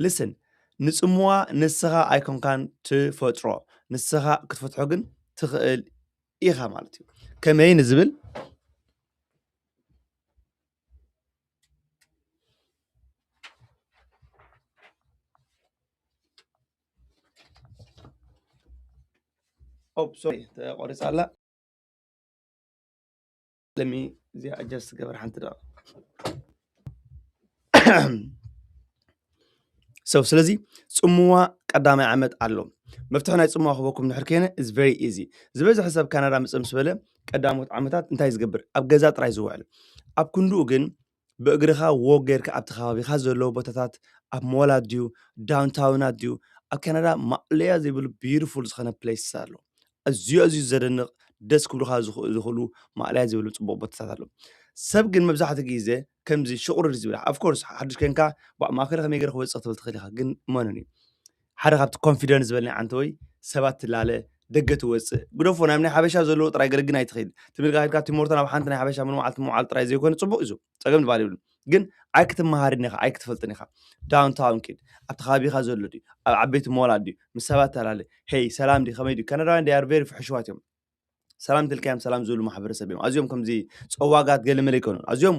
ልስን፣ ንጽምዋ ንስኻ ኣይኮንካን ትፈጥሮ፣ ንስኻ ክትፈትሖ ግን ትኽእል ኢኻ ማለት እዩ። ከመይ ንዝብል ኦፕ ሶሪ ተቆሪጻ ኣላ። ለሚ እዚኣ ኣጀስት ገበር ሓንቲ ደቂቕ። So ስለዚ ጽምዋ ቀዳማይ ዓመት ኣሎ። መፍትሒ ናይ ጽምዋ ክበኩም ድሕር ከይነ is very easy። ዝበዝሐ ሰብ ካናዳ ምጽእ ምስ በለ ቀዳሞት ዓመታት እንታይ ዝገብር? ኣብ ገዛ ጥራይ ዝውዕል። ኣብ ክንድኡ ግን ብእግርኻ ዎክ ጌርካ ኣብቲ ከባቢኻ ዘለዉ ቦታታት ኣብ ሞላት ድዩ ዳውንታውናት ድዩ ኣብ ካናዳ ማእለያ ዘይብሉ ቢዩቲፉል ዝኾነ ፕሌስስ ኣሎ። ኣዝዩ ኣዝዩ ዘደንቕ ደስ ክብሉኻ ዝኽ- ዝኽእሉ ማእለያ ዘይብሉ ጽቡቕ ቦታታት ኣሎ። ሰብ ግን መብዛሕትኡ ግዜ ከምዚ ሽቑርር ዝብል ኦፍኮርስ ሓድሽ ኮንካ ባዕ ማእከለ ከመይ ገይረ ክወፅእ ክትብል ትኽእል ኢኻ ግን መኑን እዩ ሓደ ካብቲ ኮንፊደንስ ዝበለኒ ዓንተ ወይ ሰባት ትላለ ደገ ትወፅእ ግደፎ ናብ ናይ ሓበሻ ዘለዎ ጥራይ ገለግን ኣይትኽእል ትብል ካ ቲሞርቶ ናብ ሓንቲ ናይ ሓበሻ ምንመዓልቲ ምውዓል ጥራይ ዘይኮነ ፅቡቅ እዩ ፀገም ዝበሃል የብሉን ግን ኣይክትመሃርን ኢኻ ኣይክትፈልጥን ኢኻ ዳውንታውን ኪድ ኣብቲ ከባቢኻ ዘሎ ድዩ ኣብ ዓበይቲ ሞላት ድዩ ምስ ሰባት ተላለ ሄይ ሰላም ድዩ ከመይ ድዩ ካናዳውያን they are very ፍሕሽዋት እዮም ሰላም ትልካዮም ሰላም ዝብሉ ማሕበረሰብ እዮም ኣዝዮም ከምዚ ፀዋጋት ገለመለ ይኮኑ ኣዝዮም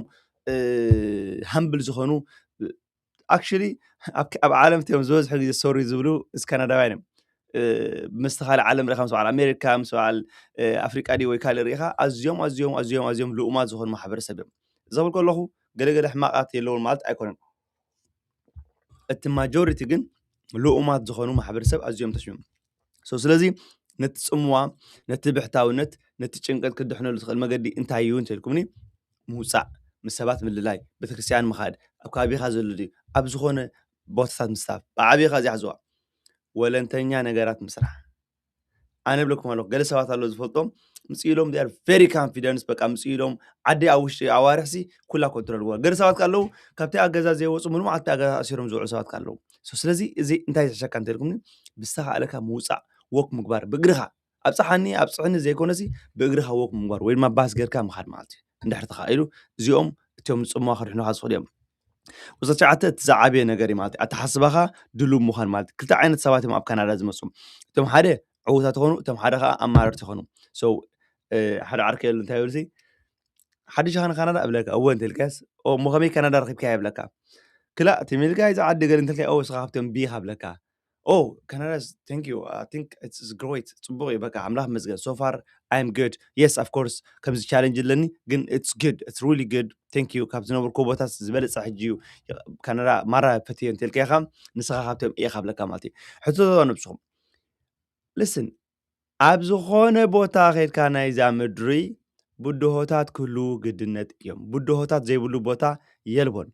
ሃምብል ዝኾኑ actually ኣብ ዓለም እዮም ዝበዝሑ ግዜ ሶሪ ዝብሉ ምስ ካናዳውያን እዮም ምስቲ ካልእ ዓለም ሪኻ ምስ በዓል ኣሜሪካ ምስ በዓል ኣፍሪቃ ድዩ ወይ ካልእ ሪኢኻ ኣዝዮም ኣዝዮም ኣዝዮም ኣዝዮም ልኡማት ዝኾኑ ማሕበረሰብ እዮም እዚ ክብል ከለኹ ገለገለ ሕማቃት የለውን ማለት ኣይኮነን እቲ ማጆሪቲ ግን ልኡማት ዝኾኑ ማሕበረሰብ ኣዝዮም ተሽሚም so ስለዚ ነቲ ጽምዋ ነቲ ብሕታውነት ነቲ ጭንቀት ክድሕነሉ ዝኽእል መገዲ እንታይ እዩ እንተልኩምኒ ምውፃእ ምስ ሰባት ምልላይ ቤተክርስትያን ምኻድ ኣብ ከባቢኻ ዘሎ ድዩ ኣብ ዝኾነ ቦታታት ምስታፍ ብዓብኻ እዚኣ ሕዝዋ ወለንተኛ ነገራት ምስራሕ ኣነ ብለኩም ኣለኹ ገለ ሰባት ኣለዉ ዝፈልጦም ምፅእ ኢሎም they are very confidence በቃ ምፅእ ኢሎም ዓዲ ኣብ ውሽጢ ኣዋርሕሲ ኩላ ኮንትሮል ገለ ሰባት ኣለዉ ካብቲ ኣብ ገዛ ዘይወፁ ምሉም ዓልቲ ኣብ ገዛ ኣሲሮም ዝውዕሉ ሰባት ኣለዉ ስለዚ እዚ እንታይ ዝሕሸካ እንተልኩምኒ ብዝተኻእለካ ምውፃእ ወክ ምግባር ብእግርኻ ኣብፅሓኒ ኣብፅሕኒ ዘይኮነሲ ብእግርኻ ወክ ምግባር ወይ ድማ ባስ ጌርካ ምኻድ ማለት እዩ እንድሕር ተኻኢሉ እዚኦም እቶም ዝፅምዋ ክድሕኑኻ ዝኽእሉ እዮም ቁፅሪ ትሽዓተ እቲ ዝዓበየ ነገር እዩ ማለት እዩ ኣተሓስባኻ ድሉው ምዃን ማለት እዩ ክልተ ዓይነት ሰባት እዮም ኣብ ካናዳ ዝመፁ እቶም ሓደ ዕዉታት ይኾኑ እቶም ሓደ ከዓ ኣማረርቲ ይኾኑ so ሓደ ዓርከ የሉ እንታይ ይብል ሓድሽ ኻን ካናዳ እብለካ እወ እንተልካስ እሞ ከመይ ካናዳ ረኪብካ ይብለካ ክላእ ትሚልካ ይዛ ዓዲ ገል እንተልካ ኦ ስኻ ካብቶም ቢኻ ብለካ ኦ ካናዳ thank you I think it's great ፅቡቅ እዩ በቃ ኣምላኽ መስገን so far I'm good yes of course ከምዚ ቻለንጅ ኣለኒ ግን it's good it's really good thank you ካብ ዝነበርኩ ቦታ ዝበለፀ ሕጂ እዩ ካናዳ ማራ ፈትዮ እንተልካ ኢኻ ንስኻ ካብቶም ኢኻ ብለካ ማለት እዩ ሕቶ ነብስኹም listen ኣብ ዝኾነ ቦታ ኸድካ ናይዛ ምድሪ ብድሆታት ክህልዉ ግድነት እዮም። ብድሆታት ዘይብሉ ቦታ የልቦን።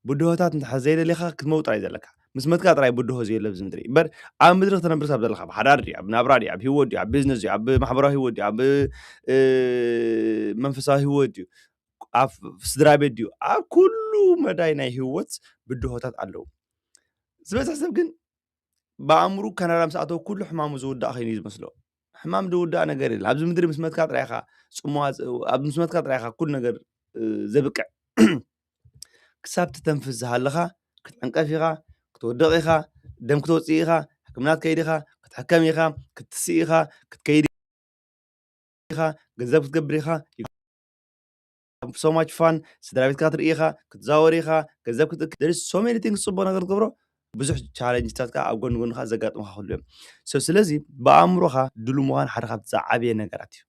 ብድሆታት እንድሕር ዘይደሊኻ ክትመውጥ ጥራይ ዘለካ። ምስ መትካ ጥራይ ብድሆ ዘየለ ኣብዚ ምድሪ። እምበር ኣብ ምድሪ ክትነብር ካብ ዘለኻ፣ ኣብ ሓዳር ድዩ፣ ኣብ ናብራ ድዩ፣ ኣብ ህይወት ድዩ፣ ኣብ ቢዝነስ ድዩ፣ ኣብ ማሕበራዊ ህይወት ድዩ፣ ኣብ መንፈሳዊ ህይወት ድዩ፣ ኣብ ስድራ ቤት ድዩ፣ ኣብ ኩሉ መዳይ ናይ ህይወት ብድሆታት ኣለዉ። ዝበዝሕ ሰብ ግን ብኣእምሩ ካናዳ ምስ ኣተወ ኩሉ ሕማሙ ዝውዳእ ኮይኑ እዩ ዝመስሎ። ሕማም ዝውዳእ ነገር የለን። ኣብዚ ምድሪ ምስ መትካ ጥራይ ኢኻ ጽምዋ፣ ኣብ ምስ መትካ ጥራይ ኢኻ ኩሉ ነገር፣ እ፣ ዘብቅዕ። ክሳብ ትተንፍስ ዝሃለኻ ክትዕንቀፍ ኢኻ፣ ክትወድቕ ኢኻ፣ ደም ክተውጽእ ኢኻ፣ ሕክምና ትከይድ ኢኻ፣ ክትሕከም ኢኻ፣ ክትስእ ኢኻ፣ ክትከይድ ኢኻ፣ ገንዘብ ክትገብር ኢኻ። So much fun፣ ስድራ ቤትካ ትርኢ ኢኻ፣ ክትዛወር ኢኻ፣ ገንዘብ ክትእክብ። There is so many things ጽቡቕ ነገር ክትገብሮ። ብዙሕ ቻለንጅታት ከኣ ኣብ ጎኒ ጎኒ ከኣ ዘጋጥሙኻ ክህሉ እዮም። So ስለዚ ብኣእምሮኻ ድሉው ምዃን ሓደ ካብቲ ዝዓበየ ነገራት እዩ።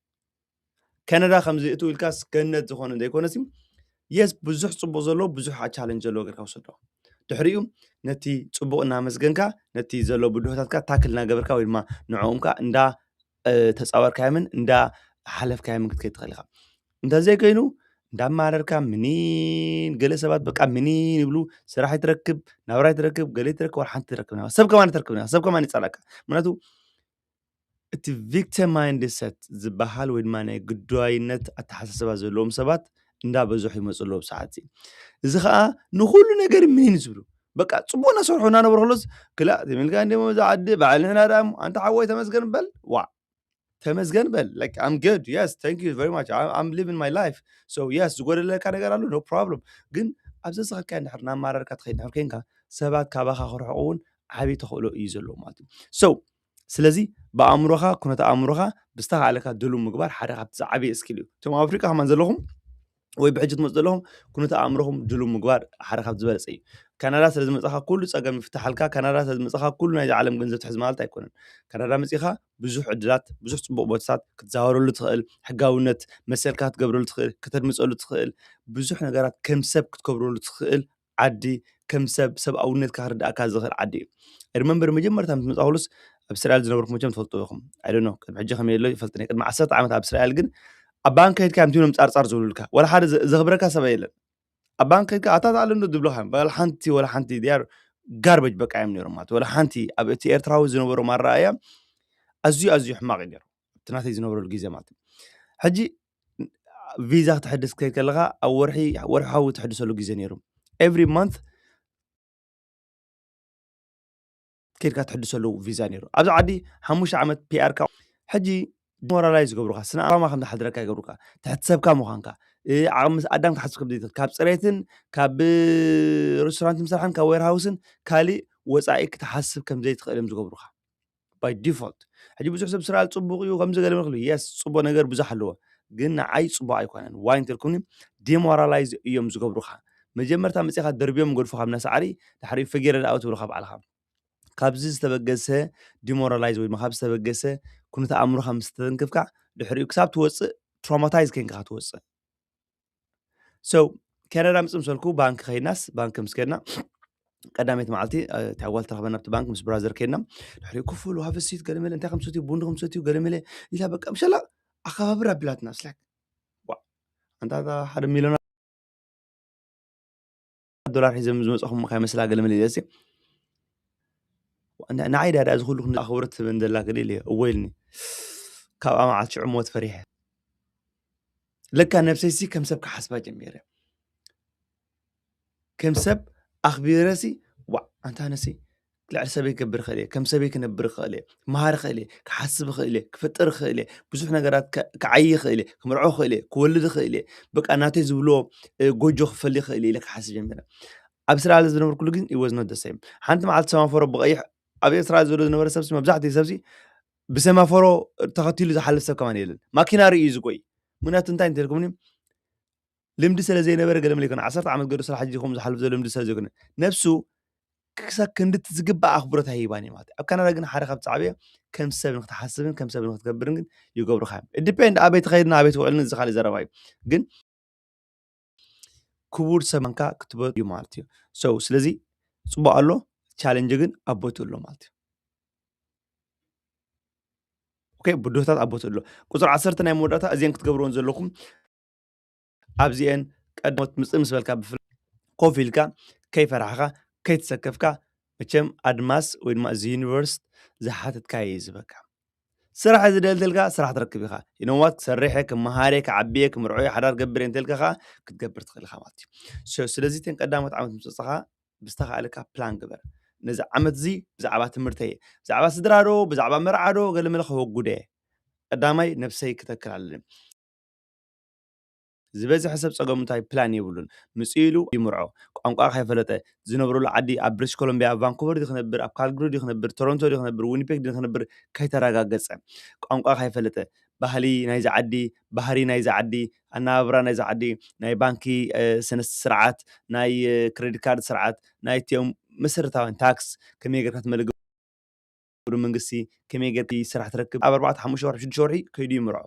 ካናዳ ከምዚ እትው ኢልካስ ገነት ዝኾነ ዘይኮነሲ፣ የስ ብዙሕ ጽቡቕ ዘለዎ ብዙሕ ቻለንጅ ዘለዎ ጌርካ ውሰዶ። ድሕሪኡ ነቲ ጽቡቕ እናመስገንካ ነቲ ዘሎ ብድሆታትካ ታክል እናገበርካ ወይ ድማ ንዕኦም ከኣ እንዳ፣ እ፣ ተጻወርካዮምን እንዳ ሓለፍካዮምን ክትከይድ ትኽእል ኢኻ። እንተዘይኮይኑ እንዳማረርካ ምኒን፣ ገለ ሰባት በቃ ምኒን ይብሉ፣ ስራሕ ይትረክብ፣ ናብራ ይትረክብ፣ ገለ ይትረክብ፣ ዋላ ሓንቲ ትረክብ፣ ሰብ ከማን ይትረክብ፣ ሰብ ከማን ይጸላእካ። ምክንያቱ እቲ ቪክቲም ማይንድሰት ዝበሃል ወይ ድማ ናይ ግዳይነት ኣተሓሳስባ ዘለዎም ሰባት እንዳበዝሑ ይመፁ ኣለዉ ብሰዓት እዚ። እዚ ከዓ ንኩሉ ነገር ምኒን ዝብሉ፣ በቃ ፅቡቅ እናሰርሑ እናነበሩ ከሎስ ክላእ ትምልካ እንዲሞ እዚ ዓዲ በዓል ንሕና ደኣ እሞ ኣንታ ሓወይ ተመስገን በል። ዋ ተመስገን በል፣ like I'm good, yes, thank you very much, I'm living my life, so yes ዝጎደለካ ነገር ኣሎ no problem። ግን ኣብ ዘዝኸካዮ እንድሕር እናማረርካ ትኸይድ እንድሕር ኮይንካ ሰባት ካባኻ ክርሕቁ እውን ዓብዪ ተኽእሎ እዩ ዘለዎ ማለት እዩ። So ስለዚ ብኣእምሮኻ ኩነተ ኣእምሮኻ ብዝተኻእለካ ድሉው ምግባር ሓደ ካብቲ ዝዓበየ ስኪል እዩ። እቶም ኣብ ኣፍሪቃ ከማን ዘለኹም ወይ ብሕጂ ትመፁ ዘለኹም ኩነተ ኣእምሮኹም ድሉው ምግባር ሓደ ካብቲ ዝበለፀ እዩ። ካናዳ ስለ ዝመፃኻ ኩሉ ፀገም ይፍታሓልካ፣ ካናዳ ስለ ዝመፃኻ ኩሉ ናይዚ ዓለም ገንዘብ ትሕዝ ማለት ኣይኮነን። ካናዳ መፂኻ ብዙሕ ዕድላት፣ ብዙሕ ፅቡቅ ቦታታት ክትዛወረሉ ትኽእል፣ ሕጋውነት መሰልካ ክትገብረሉ ትኽእል፣ ከተድምፀሉ ትኽእል፣ ብዙሕ ነገራት ከም ሰብ ክትከብረሉ ትኽእል ዓዲ፣ ከም ሰብ ሰብኣውነትካ ክርዳእካ ዝኽእል ዓዲ እዩ። ሪመምበር መጀመርታ ምስ መፃኹሉስ ኣብ እስራኤል ዝነበርኩ መቸም ትፈልጡ ኢኹም። I don't know ቅድሚ ሕጂ ከመይ ኣሎ ይፈልጥን እየ። ቅድሚ ዓሰርተ ዓመት ኣብ እስራኤል ግን ኣብ ባንክ ከይድካ እዮም ቲኖም ፃርፃር ዝብሉልካ። ወላ ሓደ ዘ- ዘኽብረካ ሰብ የለን። ኣብ ባንክ ከይድካ ኣታ ተኣለ እንዶ ዝብሉኻ እዮም። ወላ ሓንቲ ወላ ሓንቲ they are garbage በቃ እዮም ነይሮም ማለት ወላ ሓንቲ ኣብ እቲ ኤርትራዊ ዝነበሮም ኣረኣእያ ኣዝዩ ኣዝዩ ሕማቕ እዩ ነይሩ። እቲ ናተይ ዝነበረሉ ግዜ ማለት እዩ። ሕጂ ቪዛ ክትሕድስ ክትከይድ ከለኻ ኣብ ወርሒ ወርሓዊ ትሕድሰሉ ግዜ ነይሩ። Every month ከይድካ ትሕድሰሉ ቪዛ ነይሩ። ኣብዚ ዓዲ ሓሙሽተ ዓመት ፒኣርካ ሕጂ ዲሞራላይዝ ይገብሩካ፣ ስነ ኣእምሮኻ ከም ዝሓድረካ ይገብሩካ፣ ትሕቲ ሰብካ ምዃንካ፣ እ፣ ዓቕሚ ኣዳም ክትሓስብ ከም ዘይትኽእል፣ ካብ ፅሬትን ካብ ሬስቶራንት ምስራሕን ካብ ዌርሃውስን ካሊእ ወፃኢ ክትሓስብ ከም ዘይትኽእል እዮም ዝገብሩካ። By default ሕጂ ብዙሕ ሰብ ስራል ጽቡቕ እዩ ከምዚ ገለ ምክሉ የስ ጽቡቕ ነገር ብዙሕ ኣለዎ፣ ግን ንዓይ ጽቡቕ ኣይኮነን። ዋይ እንተልኩኒ ዲሞራላይዝ እዮም ዝገብሩኻ። መጀመርታ መጺኻ ደርብዮም ገድፉኻ ምና ሳዕሪ ድሕሪ ፈጊረ ደኣ ትብሉኻ ባዕልኻ። ካብዚ ዝተበገሰ ዲሞራላይዝ ወይ ድማ ካብ ዝተበገሰ ኩነተ ኣእምሮኻ ምስ ተተንክፍካ ድሕሪኡ ክሳብ ትወጽእ ትራውማታይዝ ኮይንካ ትወጽእ። So ካናዳ ምጽእ ምስ በልኩ ባንክ ከይድናስ ባንክ ምስ ከድና ቀዳመይቲ መዓልቲ እ፣ እታ ጓል ተረኽበና ኣብቲ ባንክ ምስ ብራዘር ከይድና ድሕሪኡ ክፍሉ ሃፍሲት ገለ መለ እንታይ ከም ሰትዩ ቡንዲ ከም ሰትዩ ገለ መለ ኢላ በቃ ምሸላ ኣኸባብር ኣቢላትና ስላክ ዋ ኣንታ እታ ሓደ ሚሊዮን ዶላር ሒዘም ዝመፅኹም ከይመስላ ገለ መለ ኢለሲ ንዓይ ዳዳ እዚ ኩሉ ክንዲ ኣኽብሮት ትህበን ዘላ ክደ ኢለ እወ ኢልኒ ካብኣ መዓልቲ ሽዑ ሞት ፈሪሐ ለካ ነብሰይሲ ከም ሰብ ክሓስባ ጀሚረ ከም ሰብ ኣኽቢረሲ ዋዕ ኣንታ ነሲ ልዕሊ ሰበይ ክገብር ይኽእል እየ ከም ሰበይ ክነብር ይኽእል እየ ክመሃር ይኽእል እየ ክሓስብ ይኽእል እየ ክፍጥር ይኽእል እየ ብዙሕ ነገራት ከ- ክዓይ ይኽእል እየ ክምርዖ ይኽእል እየ ክወልድ ይኽእል እየ በቃ ናተይ ዝብሎ እ፣ ጎጆ ክፈል ይኽእል እየ ኢለ ክሓስብ ጀሚረ ኣብ እስራኤል ዝነበርኩሉ ግን it was not the same ሓንቲ መዓልቲ ሰማፈሮ ብቐይሕ ኣብ ኤርትራ ዘሎ ዝነበረ ሰብሲ መብዛሕትኡ ሰብሲ ብሰማፈሮ ተኸቲሉ ዝሓልፍ ሰብ ከማን የለን ማኪና ርእዩ እዩ ዝጎይ ምክንያቱ እንታይ እንተልኩምኒ ልምዲ ስለ ዘይነበረ ገለ መለ ይኮነ ዓሰርተ ዓመት ገይሩ ስራሕ ሕጂ ከምኡ ዝሓልፍ ዘሎ ልምዲ ስለ ዘይኮነ ነብሱ ክሳብ ክንድቲ ዝግባእ ኣኽብሮት ኣይህባን እዩ ማለት እዩ ኣብ ካናዳ ግን ሓደ ካብ ዝዓበየ ከም ሰብ ንክትሓስብን ከም ሰብ ንክትገብርን ግን ይገብሩካ እዮም ዲፔንድ ኣበይ ተኸይድና ኣበይ ትውዕልን እዚ ካልእ ዘረባ እዩ ግን ክቡር ሰብ ምዃንካ ክትበ እዩ ማለት እዩ so ስለዚ ፅቡቅ ኣሎ ቻለንጅ ግን ኣብ ቦትኡ ኣሎ ማለት እዩ okay ብድሆታት ኣብ ቦትኡ ኣሎ ቁፅሪ ዓሰርተ ናይ መወዳእታ እዚአን ክትገብርዎን ዘለኩም ኣብዚአን ቀድሞት ምፅእ ምስ በልካ ብፍላይ ኮፍ ኢልካ ከይፈራሕካ ከይተሰከፍካ መቸም ኣድማስ ወይ ድማ እዚ ዩኒቨርስ ዝሓተትካዮ እዩ ዝበካ ስራሕ እዚ ደልተልካ ስራሕ ትረክብ ኢኻ ይነዋት ክሰርሐ ክመሃረ ክዓብየ ክምርዖ ሓዳር ገብር እንተልካ ከዓ ክትገብር ትኽእል ኢኻ ማለት እዩ ስለዚ ተን ቀዳሞት ዓመት ምስ ወፅኻ ብዝተኻእለካ ፕላን ግበር ነዚ ዓመት እዚ ብዛዕባ ትምህርተይ፣ ብዛዕባ ስድራ ዶ፣ ብዛዕባ መርዓ ዶ፣ ገለ መለ ከወጉደ እየ። ቀዳማይ ነብሰይ ክተክል ኣለኒ። ዝበዝሐ ሰብ ጸገሙ እንታይ ፕላን የብሉን። ምጽኡ ኢሉ ይምርዖ። ቋንቋ ከይፈለጠ፣ ዝነብረሉ ዓዲ ኣብ ብሪቲሽ ኮሎምቢያ፣ ኣብ ቫንኩቨር ድዩ ክነብር፣ ኣብ ካልግሪ ድዩ ክነብር፣ ቶሮንቶ ድዩ ክነብር፣ ዊኒፔግ ድዩ ክነብር ከይተረጋገጸ። ቋንቋ ከይፈለጠ፣ ባህሊ ናይዚ ዓዲ፣ ባህሪ ናይዚ ዓዲ፣ ኣነባብራ ናይዚ ዓዲ፣ ናይ ባንኪ፣ እ፣ ስነ ስርዓት፣ ናይ፣ እ፣ ክሬዲት ካርድ ስርዓት፣ ናይቲኦም መሰረታውያን ታክስ፣ ከመይ ጌርካ ትመልእ ግብሪ መንግስቲ፣ ከመይ ጌርካ ስራሕ ትረክብ፣ ኣብ ኣርባዕተ፣ ሓሙሽተ ወርሒ፣ ሽዱሽተ ወርሒ ከይዱ ይምርዖ።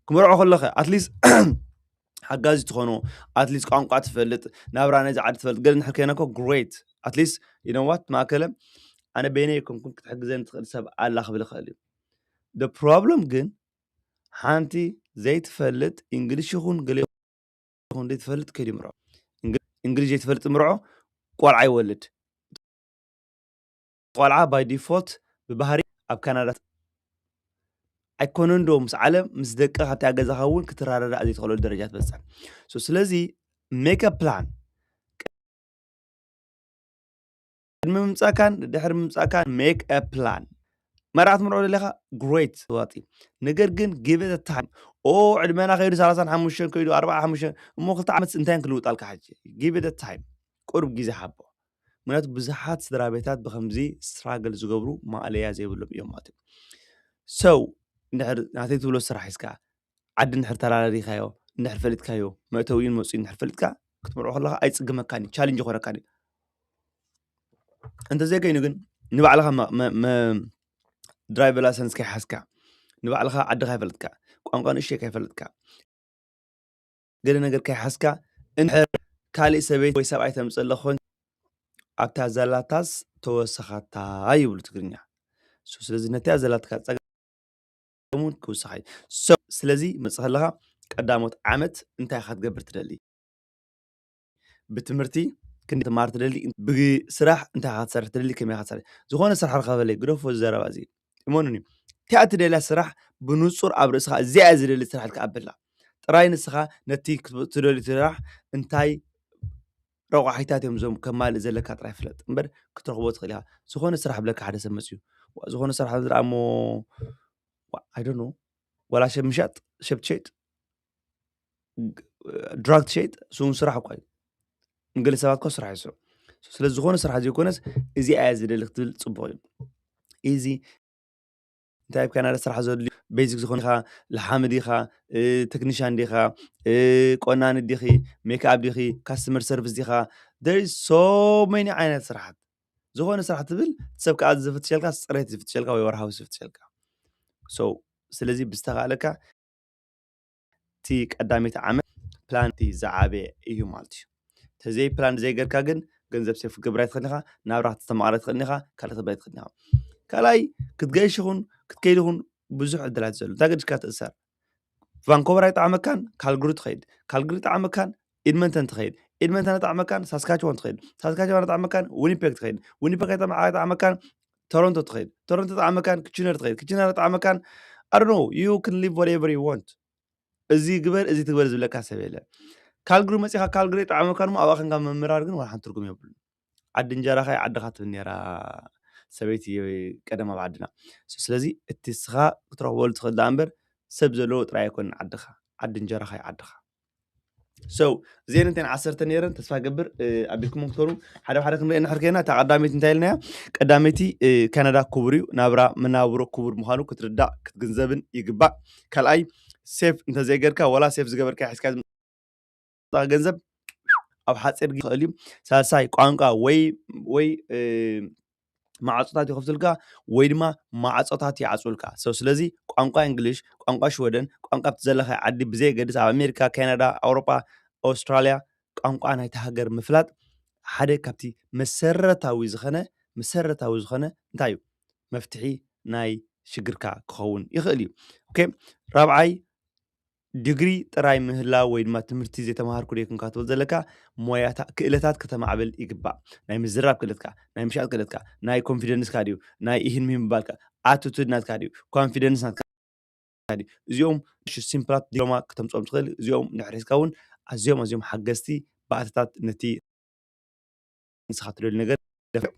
ክምርዖ ከለኸ፣ ኣትሊስት ሓጋዚ ትኾኖ፣ ኣትሊስት ቋንቋ ትፈልጥ፣ ናብራ ናይዚ ዓዲ ትፈልጥ፣ ገለ እንድሕር ኮይና እኮ ግሬት። ኣትሊስት፣ you know what፣ ማእከለ፣ ኣነ በይነይ ኣይኮንኩን፣ ክትሕግዘኒ ትኽእል ሰብ ኣላ ክብል እኽእል እዩ። The problem ግን፣ ሓንቲ ዘይትፈልጥ፣ እንግሊሽ ይኹን ገለ ይኹን ዘይትፈልጥ ከይዱ ይምርዖ። እንግ-፣ እንግሊሽ ዘይትፈልጥ ምርዖ፣ ቆልዓ ይወልድ። ቆልዓ by default ብባህሪ ኣብ ካናዳ ኣይኮነን ዶ ምስ ዓለም፣ ምስ ደቂ ካብቲ ኣብ ገዛኻ እውን ክትረዳዳእ ዘይትኽእለሉ ደረጃ ትበጽሕ። So፣ ስለዚ make a plan። ቅድሚ ምምጻእካን ድሕሪ ምምጻእካን make a plan። መርዓ ክትምርዖ ደሊኻ፣ ግሬት፣ ዋጢ። ነገር ግን give it a time። ኦ፣ ዕድመና ከይዱ ሰላሳን ሓሙሽተን ከይዱ ኣርባዓን ሓሙሽተን፣ እሞ ክልተ ዓመት እንታይ ክልውጣልካ ሕጂ? Give it a time። ቁሩብ ግዜ ሃቦ። ምክንያቱ ብዙሓት ስድራ ቤታት ብኸምዚ ስትራግል ዝገብሩ ማእለያ ዘይብሎም እዮም ማለት እዩ። So፣ እንድሕር ናተይ ትብሎ ስራሕ ሒዝካ፣ ዓዲ እንድሕር ተራዳዲኻዮ፣ እንድሕር ፈሊጥካዮ፣ መእተዊን መውፅኢን እንድሕር ፈሊጥካ፣ ክትምርዖ ከለኻ ኣይፅግመካን እዩ፣ ቻሌንጅ ይኾነካን እዩ። እንተዘይኮይኑ ግን ንባዕልኻ መ-፣ መ-፣ መ-፣ ድራይቨር ላይሰንስ ከይሓዝካ፣ ንባዕልኻ ዓዲ ከይፈለጥካ፣ ቋንቋ ንእሽተይ ከይፈለጥካ፣ ገለ ነገር ከይሓዝካ፣ እንድሕር ካሊእ ሰበይቲ ወይ ሰብኣይ ተምፅእ ኣለኻ ኮይንካ፣ ኣብታ ዘላታስ ተወሰኻታ ይብሉ ትግርኛ። So፣ ስለዚ ነታ ዘላትካ ፀገም እውን ክውስኻ እዩ። So፣ ስለዚ መፅእ ከለኻ ቀዳሞት ዓመት እንታይ ኢኻ ክትገብር ትደሊ? ብትምህርቲ ክንደይ ትማር ትደሊ? ብስራሕ እንታይ ኢኻ ክትሰርሕ ትደሊ? ከመይ ኢኻ ክትሰርሕ? ዝኾነ ስራሕ ርኸበለይ፣ ግደፎ እዚ ዘረባ እዚ። እመኑኒ፣ እቲኣ እትደልያ ስራሕ ብንጹር ኣብ ርእስኻ፣ እዚኣ እየ ዝደሊ ስራሕ ኢልካ ኣብላ። ጥራይ ንስኻ ነቲ ክት-፣ ትደልዮ ስራሕ እንታይ ረቋሒታት እዮም እዞም ከማልእ ዘለካ ጥራይ ፍለጥ እምበር ክትረኽቦ ትኽእል ኢኻ። ዝኾነ ስራሕ ብለካ ሓደ ሰብ መጽዩ፣ "ዋ፣ ዝኾነ ስራሕ ዝረኣ እሞ፣ ዋ፣ I don't know፣ ዋላ ሸብ ምሻጥ፣ ሸብ ትሸይጥ፣ ግ-፣ ድራግ ትሸይጥ፣ እሱ እውን ስራሕ እኳ እዩ። ንገለ ሰባት እኳ ስራሕ እዩ እሱ። ስለዚ ዝኾነ ስራሕ ዘይኮነስ፣ እዚኣ እየ ዝደሊ ክትብል ጽቡቕ እዩ። እዚ እንታይ ኣብ ካናዳ ስራሕ ዘድልዩ ቤዚክ ዝኾነ ኢኻ፣ ለሓሚ ዲኻ፣ እ፣ ቴክኒሻን ዲኻ፣ እ፣ ቆናኒ ዲኺ፣ ሜክኣፕ ዲኺ፣ ካስተመር ሰርቪስ ዲኻ፣ there is so many ዓይነት ስራሓት። ዝኾነ ስራሕ ትብል ሰብ ከኣ ዝፍትሸልካ፣ ጽሬት ዝፍትሸልካ ወይ ወርሃዊ ዝፍትሸልካ። So፣ ስለዚ ብዝተኻእለካ እቲ ቀዳመይቲ ዓመት ፕላን እቲ ዝዓበየ እዩ ማለት እዩ። ተዘይ ፕላን ዘይገርካ ግን ገንዘብ ሴፍ ክትገብር ኣይትኽእልን ኢኻ፣ ናብራ ክትስተማቕር ኣይትኽእልን ኢኻ፣ ካልእ ክትብል ኣይትኽእልን ኢኻ። ካልኣይ ክትገይሽ ይኹን ክትከይድ ይኹን ብዙሕ ዕድላት እዩ ዘሎ። እንታይ ገዲሽካ ትእሰር? ቫንኮቨር ኣይጠዓመካን፣ ካልግሪ ትኸይድ። ካልግሪ ጠዓመካን፣ ኤድመንተን ትኸይድ። ኤድመንተን ኣይጠዓመካን፣ ሳስካችዋን ትኸይድ። ሳስካችዋን ኣይጠዓመካን፣ ዊኒፔግ ትኸይድ። ዊኒፔግ ኣይጠዓመ-፣ ኣይጠዓመካን፣ ቶሮንቶ ትኸይድ። ቶሮንቶ ጠዓመካን፣ ኪችነር ትኸይድ። ኪችነር ጠዓመካን፣ I don't know, you can live whatever you want። እዚ ግበር፣ እዚ ትግበር ዝብለካ ሰብ የለን። ካልግሪ መጺኻ፣ ካልግሪ ጠዓመካን እሞ ኣብኣ ኸንካ ምምራር ግን ዋላ ሓንቲ ትርጉም የብሉን። ዓዲ እንጀራኻ እዩ ዓድኻ ትብል ነይራ ሰበይቲ ቀደም ኣብ ዓድና። ሶ፣ ስለዚ እቲ እስኻ ክትረኽበሉ ትኽእል ደኣ እምበር ሰብ ዘለዎ ጥራይ ኣይኮነን ዓድኻ። ዓዲ እንጀራኻ እዩ ዓድኻ። So፣ እዚአን እንተን ዓሰርተ ነይረን፣ ተስፋ ገብር፣ እ፣ ኣቢልኩሞ ክትኮኑ። ሓደ ብሓደ ክንሪኦ እንድሕር ከይና፣ እታ ቀዳመይቲ እንታይ ኢልናያ? ቀዳመይቲ፣ እ፣ ካናዳ ክቡር እዩ፣ ናብራ መናብሮ ክቡር ምዃኑ ክትርዳእ ክትግንዘብን ይግባእ። ካልኣይ፣ ሴፍ እንተዘይገርካ፣ ዋላ ሴፍ ዝገበርካ ሒዝካ ዝመጻኻ ገንዘብ ኣብ ሓጺር ግዜ ይኽእል እዩ። ሳልሳይ፣ ቋንቋ ወይ፣ ወይ፣ እ፣ ማዕጾታት ይኸፍቱልካ ወይ ድማ ማዕጾታት ይዓጽውልካ። So፣ ስለዚ ቋንቋ እንግሊሽ፣ ቋንቋ ሽወደን፣ ቋንቋ ኣብቲ ዘለኻዮ ዓዲ ብዘየገድስ፣ ኣብ ኣሜሪካ፣ ካናዳ፣ ኣውሮጳ፣ ኣውስትራልያ፣ ቋንቋ ናይቲ ሃገር ምፍላጥ ሓደ ካብቲ መሰረታዊ ዝኾነ፣ መሰረታዊ ዝኾነ እንታይ እዩ? መፍትሒ ናይ ሽግርካ ክኸውን ይኽእል እዩ። ኦኬ፣ ራብዓይ፣ ዲግሪ ጥራይ ምህላው ወይ ድማ ትምህርቲ ዘይተምሃርኩ ዶ ይኩንካ ትብል ዘለካ፣ ሞያታ-፣ ክእለታት ከተማዕብል ይግባእ። ናይ ምዝራብ ክእለትካ፣ ናይ ምሻጥ ክእለትካ፣ ናይ ኮንፊደንስካ ድዩ፣ ናይ ኢሂን ምሂን ምባልካ፣ ኣቲቱድ ናትካ ድዩ፣ ኮንፊደንስ ናትካ ድዩ፣ እዚኦም ሲምፕላት ዲፕሎማ ከተምጽኦም ትኽእል። እዚኦም እንድሕር ሒዝካ እውን ኣዝዮም ኣዝዮም ሓገዝቲ ባእታታት ነቲ ንስኻ ትደልዩ ነገር ደፍዕ።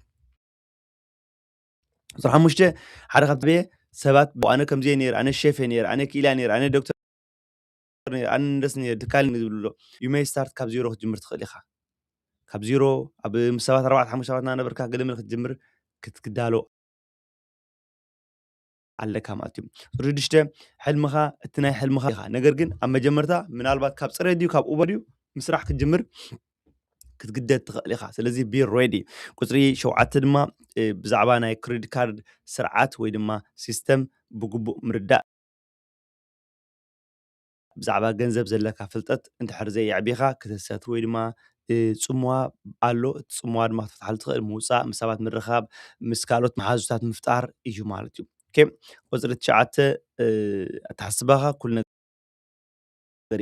ቁፅሪ ሓሙሽተ ሓደ ካብቲ በየ ሰባት ኣነ ከምዚ ነይር ኣነ ሼፍ ነይር ኣነ ክኢላ ነይር ኣነ ዶክተር ነይር ኣነ እንደስ ነይር ትካል ነይር ዝብሉ ኣሎ። You may start ካብ ዜሮ ክትጅምር ትኽእል ኢኻ። ካብ ዜሮ ኣብ ምስ ሰባት ኣርባዕተ ሓሙሽተ ሰባት እናነበርካ ገለመለ ክትጅምር ክትዳሎ ኣለካ ማለት እዩ። ሽዱሽተ ሕልምኻ እቲ ናይ ሕልምኻ ኢኻ። ነገር ግን ኣብ መጀመርታ ምናልባት ካብ ፅሬት ድዩ ካብ ኡበር ድዩ ምስራሕ ክትጅምር ክትግደድ ትኽእል ኢኻ። ስለዚ be ready። ቁፅሪ ሸውዓተ ድማ ብዛዕባ ናይ ክሬዲት ካርድ ስርዓት ወይ ድማ ሲስተም ብግቡእ ምርዳእ። ብዛዕባ ገንዘብ ዘለካ ፍልጠት እንድሕር ዘየዕቢኻ ክተሰትር ወይ ድማ ፅምዋ ኣሎ። እቲ ፅምዋ ድማ ክትፈትሓሉ ትኽእል ምውፃእ፣ ምስ ሰባት ምርኻብ፣ ምስ ካልኦት መሓዙታት ምፍጣር እዩ ማለት እዩ። ቁፅሪ ትሽዓተ ኣተሓስባኻ ኩሉ ነገር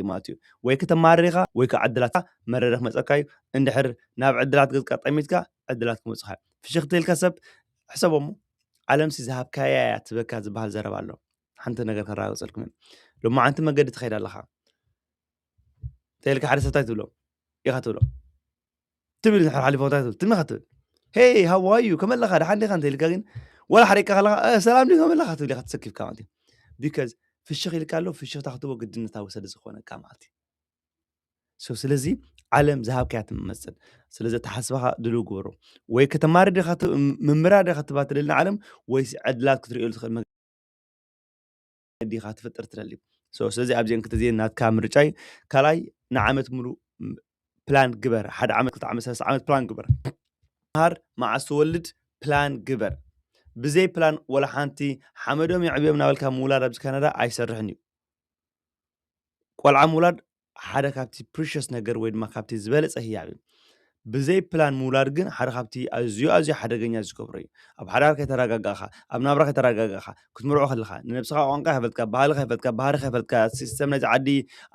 እዩ ማለት እዩ። ወይ ከተማርር ኢኻ ወይ ከዓ ዕድላት መረረ ክመፀካ እዩ። እንድሕር ናብ ዕድላት ገፅካ ጠሚትካ ዕድላት ክመፁኻ ፍሽኽ ተልካ ሰብ ሕሰቦሞ። ዓለምሲ ዝሃብካያ እያ ትበካ ዝበሃል ዘረባ ኣሎ። ሓንቲ ነገር ከረጋግፀልኩም እየ። ሎማዓንቲ መገዲ ትኸይድ ኣለኻ ተልካ ሓደ ሰብታይ ትብሎ ኢኻ ትብሎ ትብል ዝሕር ሓሊፎ እንታይ ትብል ትምኻ ትብል ሄይ ሃዋዩ ከመለኻ ደሓን ዲኻ እንተ ኢልካ ግን ወላ ሓሪቅካ ከለኻ ሰላም ዲ ከመለኻ ትብል ኢኻ ትሰኪፍካ ማለት እዩ። ቢካዝ ፍሽኽ ኢልካ ኣሎ ፍሽኽታ ክትቦ ግድነታዊ ስለ ዝኾነካ ማለት እዩ። ስለዚ ዓለም ዝሃብካያ ትመፅእ። ስለዚ ተሓስባኻ ድልው ግበሮ። ወይ ከተማሪ ዲኻ ምምራ ዲኻ ትባ ትደልና ዓለም ወይስ ዕድላት ክትርእየሉ ትኽእል መገዲ ኢኻ ትፍጥር ትደሊ። ስለዚ ኣብዚአን ክልተ እዚአን ናትካ ምርጫ እዩ። ካልኣይ ንዓመት ሙሉ ፕላን ግበር። ሓደ ዓመት ክልተ ዓመት ሰለስተ ዓመት ፕላን ግበር። ሃር መዓስ ትወልድ ፕላን ግበር። ብዘይ ፕላን ወላ ሓንቲ ሓመዶም የዕብዮም ናበልካ ምውላድ ኣብዚ ካናዳ ኣይሰርሕን እዩ። ቆልዓ ምውላድ ሓደ ካብቲ ፕሪሸስ ነገር ወይ ድማ ካብቲ ዝበለፀ ህያብ እዩ። ብዘይ ፕላን ምውላድ ግን ሓደ ካብቲ ኣዝዩ ኣዝዩ ሓደገኛ ዝገብሮ እዩ። ኣብ ሓዳር ከይተረጋጋእኻ ኣብ ናብራ ከይተረጋጋእኻ ክትምርዖ ከለኻ ንነብስኻ ቋንቋ ከይፈልጥካ ባህሊ ከይፈልጥካ ባህሪ ከይፈልጥካ ሲስተም ናይዚ ዓዲ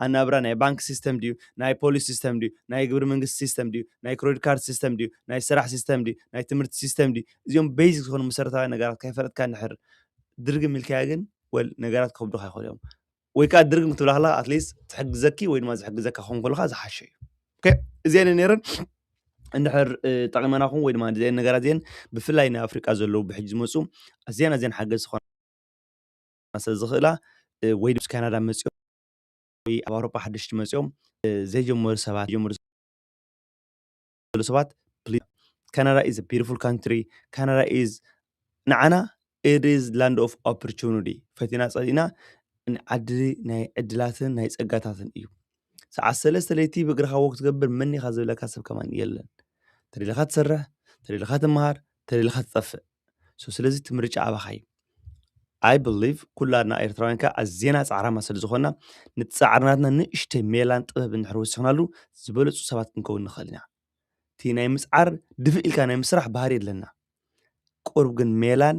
ኣናብራ ናይ ባንክ ሲስተም ድዩ ናይ ፖሊስ ሲስተም ድዩ ናይ ግብሪ መንግስቲ ሲስተም ድዩ ናይ ክሬዲት ካርድ ሲስተም ድዩ ናይ ስራሕ ሲስተም ድዩ ናይ ትምህርቲ ሲስተም ድዩ እዚኦም ቤዚክ ዝኾኑ መሰረታዊ ነገራት ከይፈለጥካ እንድሕር ድርግም ኢልካያ ግን ወል ነገራት ከብዱኻ ይኽእሉ እዮም። ወይ ከዓ ድርግም ክትብላ ከለካ ኣትሊስት ትሕግዘኪ ወይ ድማ ዝሕግዘካ ክኸውን ከለካ ዝሓሸ እዩ። እዚአን ነይረን እንድሕር ጠቂመናኹም ወይ ድማ እዚአን ነገራት እዚአን ብፍላይ ናይ ኣፍሪቃ ዘለዉ ብሕጂ ዝመፁ ኣዝያን ኣዝያን ሓገዝ ዝኾና ስለ ዝኽእላ ወይ ምስ ካናዳ መፅኦም ወይ ኣብ ኣውሮፓ ሓደሽቲ መፅኦም ዘይጀመሩ ሰባት ጀመሩ ዘሎ ሰባት Canada is a beautiful country. Canada is ንዓና it is land of opportunity ፈቲና ፀሊእና ዓዲ ናይ ዕድላትን ናይ ፀጋታትን እዩ። ሰዓት ሰለስተ ለይቲ ብእግርኻ ወክ ትገብር መኒኻ ዝብለካ ሰብ ከማን የለን። ተደሊኻ ትሰርሕ ተደሊኻ ትመሃር ተደሊኻ ትጠፍእ። ስለዚ እቲ ምርጫ ኣባኻ እዩ። I believe ኩላና ኤርትራውያን ከ ኣዜና ፃዕራማ ስለ ዝኾንና ንፃዕርናትና ንእሽተይ ሜላን ጥበብ እንድሕር ወሲኽናሉ ዝበለፁ ሰባት ክንከውን ንኽእል ኢና። እቲ ናይ ምፅዓር ድፍእ ኢልካ ናይ ምስራሕ ባህሪ የለና። ቁሩብ ግን ሜላን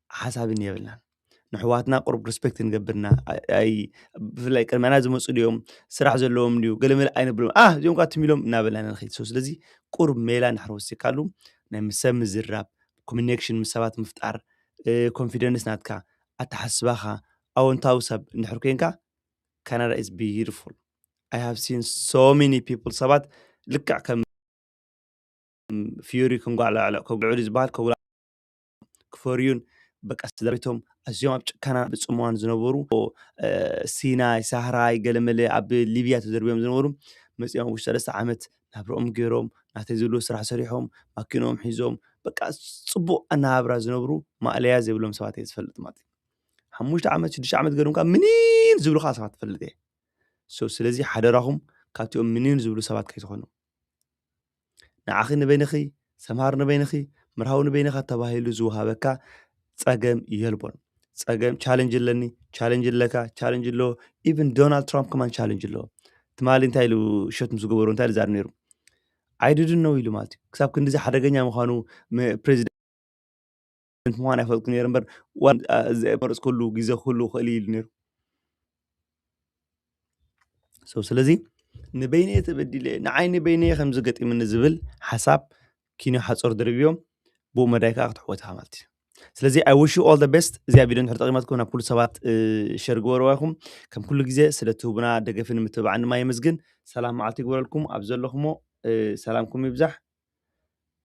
ሓሳብን የብልናን። ንሕዋትና ቁሩብ ሪስፔክት ንገብርና ብፍላይ ቅድመና ዝመፁ ድዮም ስራሕ ዘለዎም ድዩ ገለመለ ኣይነብሎም ኣ እዚኦም ካ ትሚሎም እናበልና ንኸይድ ሰው ስለዚ ቁሩብ ሜላ እንድሕር ወሲካሉ ናይ ምስ ሰብ ምዝራብ ኮሚኒኬሽን ምስ ሰባት ምፍጣር ኮንፊደንስ ናትካ ኣተሓስባኻ ኣወንታዊ ሰብ እንድሕር ኮይንካ Canada is beautiful. I have seen so many people ሰባት ልክዕ ከም ፊዩሪ ክንጓዕላዕሎ ከጉዕሉ ዝበሃል ከጉላ ክፈርዩን በቃ ስድራቤቶም ኣዝዮም ኣብ ጭካና ብፅምዋን ዝነበሩ ሲናይ ሳህራይ ገለመለ ኣብ ሊብያ ተደርብዮም ዝነበሩ መፂኦም ውሽጢ ሰለስተ ዓመት ናብረኦም ገይሮም ናተይ ዝብሉ ስራሕ ሰሪሖም ማኪኖም ሒዞም በቃ ፅቡቅ ኣናባብራ ዝነብሩ ማእለያ ዘይብሎም ሰባት እየ ዝፈልጥ ማለት እዩ ሓሙሽተ ዓመት ሽዱሽተ ዓመት ገይሮም ከዓ ምኒን ዝብሉ ከዓ ሰባት ትፈልጥ እየ ስለዚ ሓደራኹም ካብቲኦም ምኒን ዝብሉ ሰባት ከይትኾኑ ንዓኺ ንበይንኺ ሰምሃር ንበይንኺ ምርሃው ንበይንኻ ተባሂሉ ዝወሃበካ ፀገም የልቦን ፀገም ቻለንጅ ኣለኒ ቻለንጅ ኣለካ ቻለንጅ ኣለዎ even ዶናልድ ትራምፕ ከማን ቻለንጅ ኣለዎ ትማሊ እንታይ ኢሉ ሸት ምስ ገበሩ እንታይ ዝዛርብ ነይሩ I didn't know ኢሉ ማለት እዩ ክሳብ ክንዲዚ ሓደገኛ ምዃኑ ፕሬዚደንት ምዃን ኣይፈልጥኩ ነይሩ እምበር ዘየመረፅኩሉ ግዜ ክህሉ ክእል ኢሉ ነይሩ ሰው ስለዚ ንበይነየ ተበዲለ ንዓይ ንበይነየ ከምዚ ገጢምኒ ዝብል ሓሳብ ኪንዮ ሓፀር ድርብዮም ብኡ መዳይ ከዓ ክትሕወትካ ማለት እዩ ስለዚ I wish you all the best እዚኣ ቪድዮ እንድሕር ጠቂማትኩም ናብ ኩሉ ሰባት ሸር ግበርዋ ኢኹም ከም ኩሉ ግዜ ስለ ትህቡና ደገፍን ምትብባዕን ድማ የመስግን ሰላም መዓልቲ ይግበረልኩም ኣብ ዘለኹሞ ሰላምኩም ይብዛሕ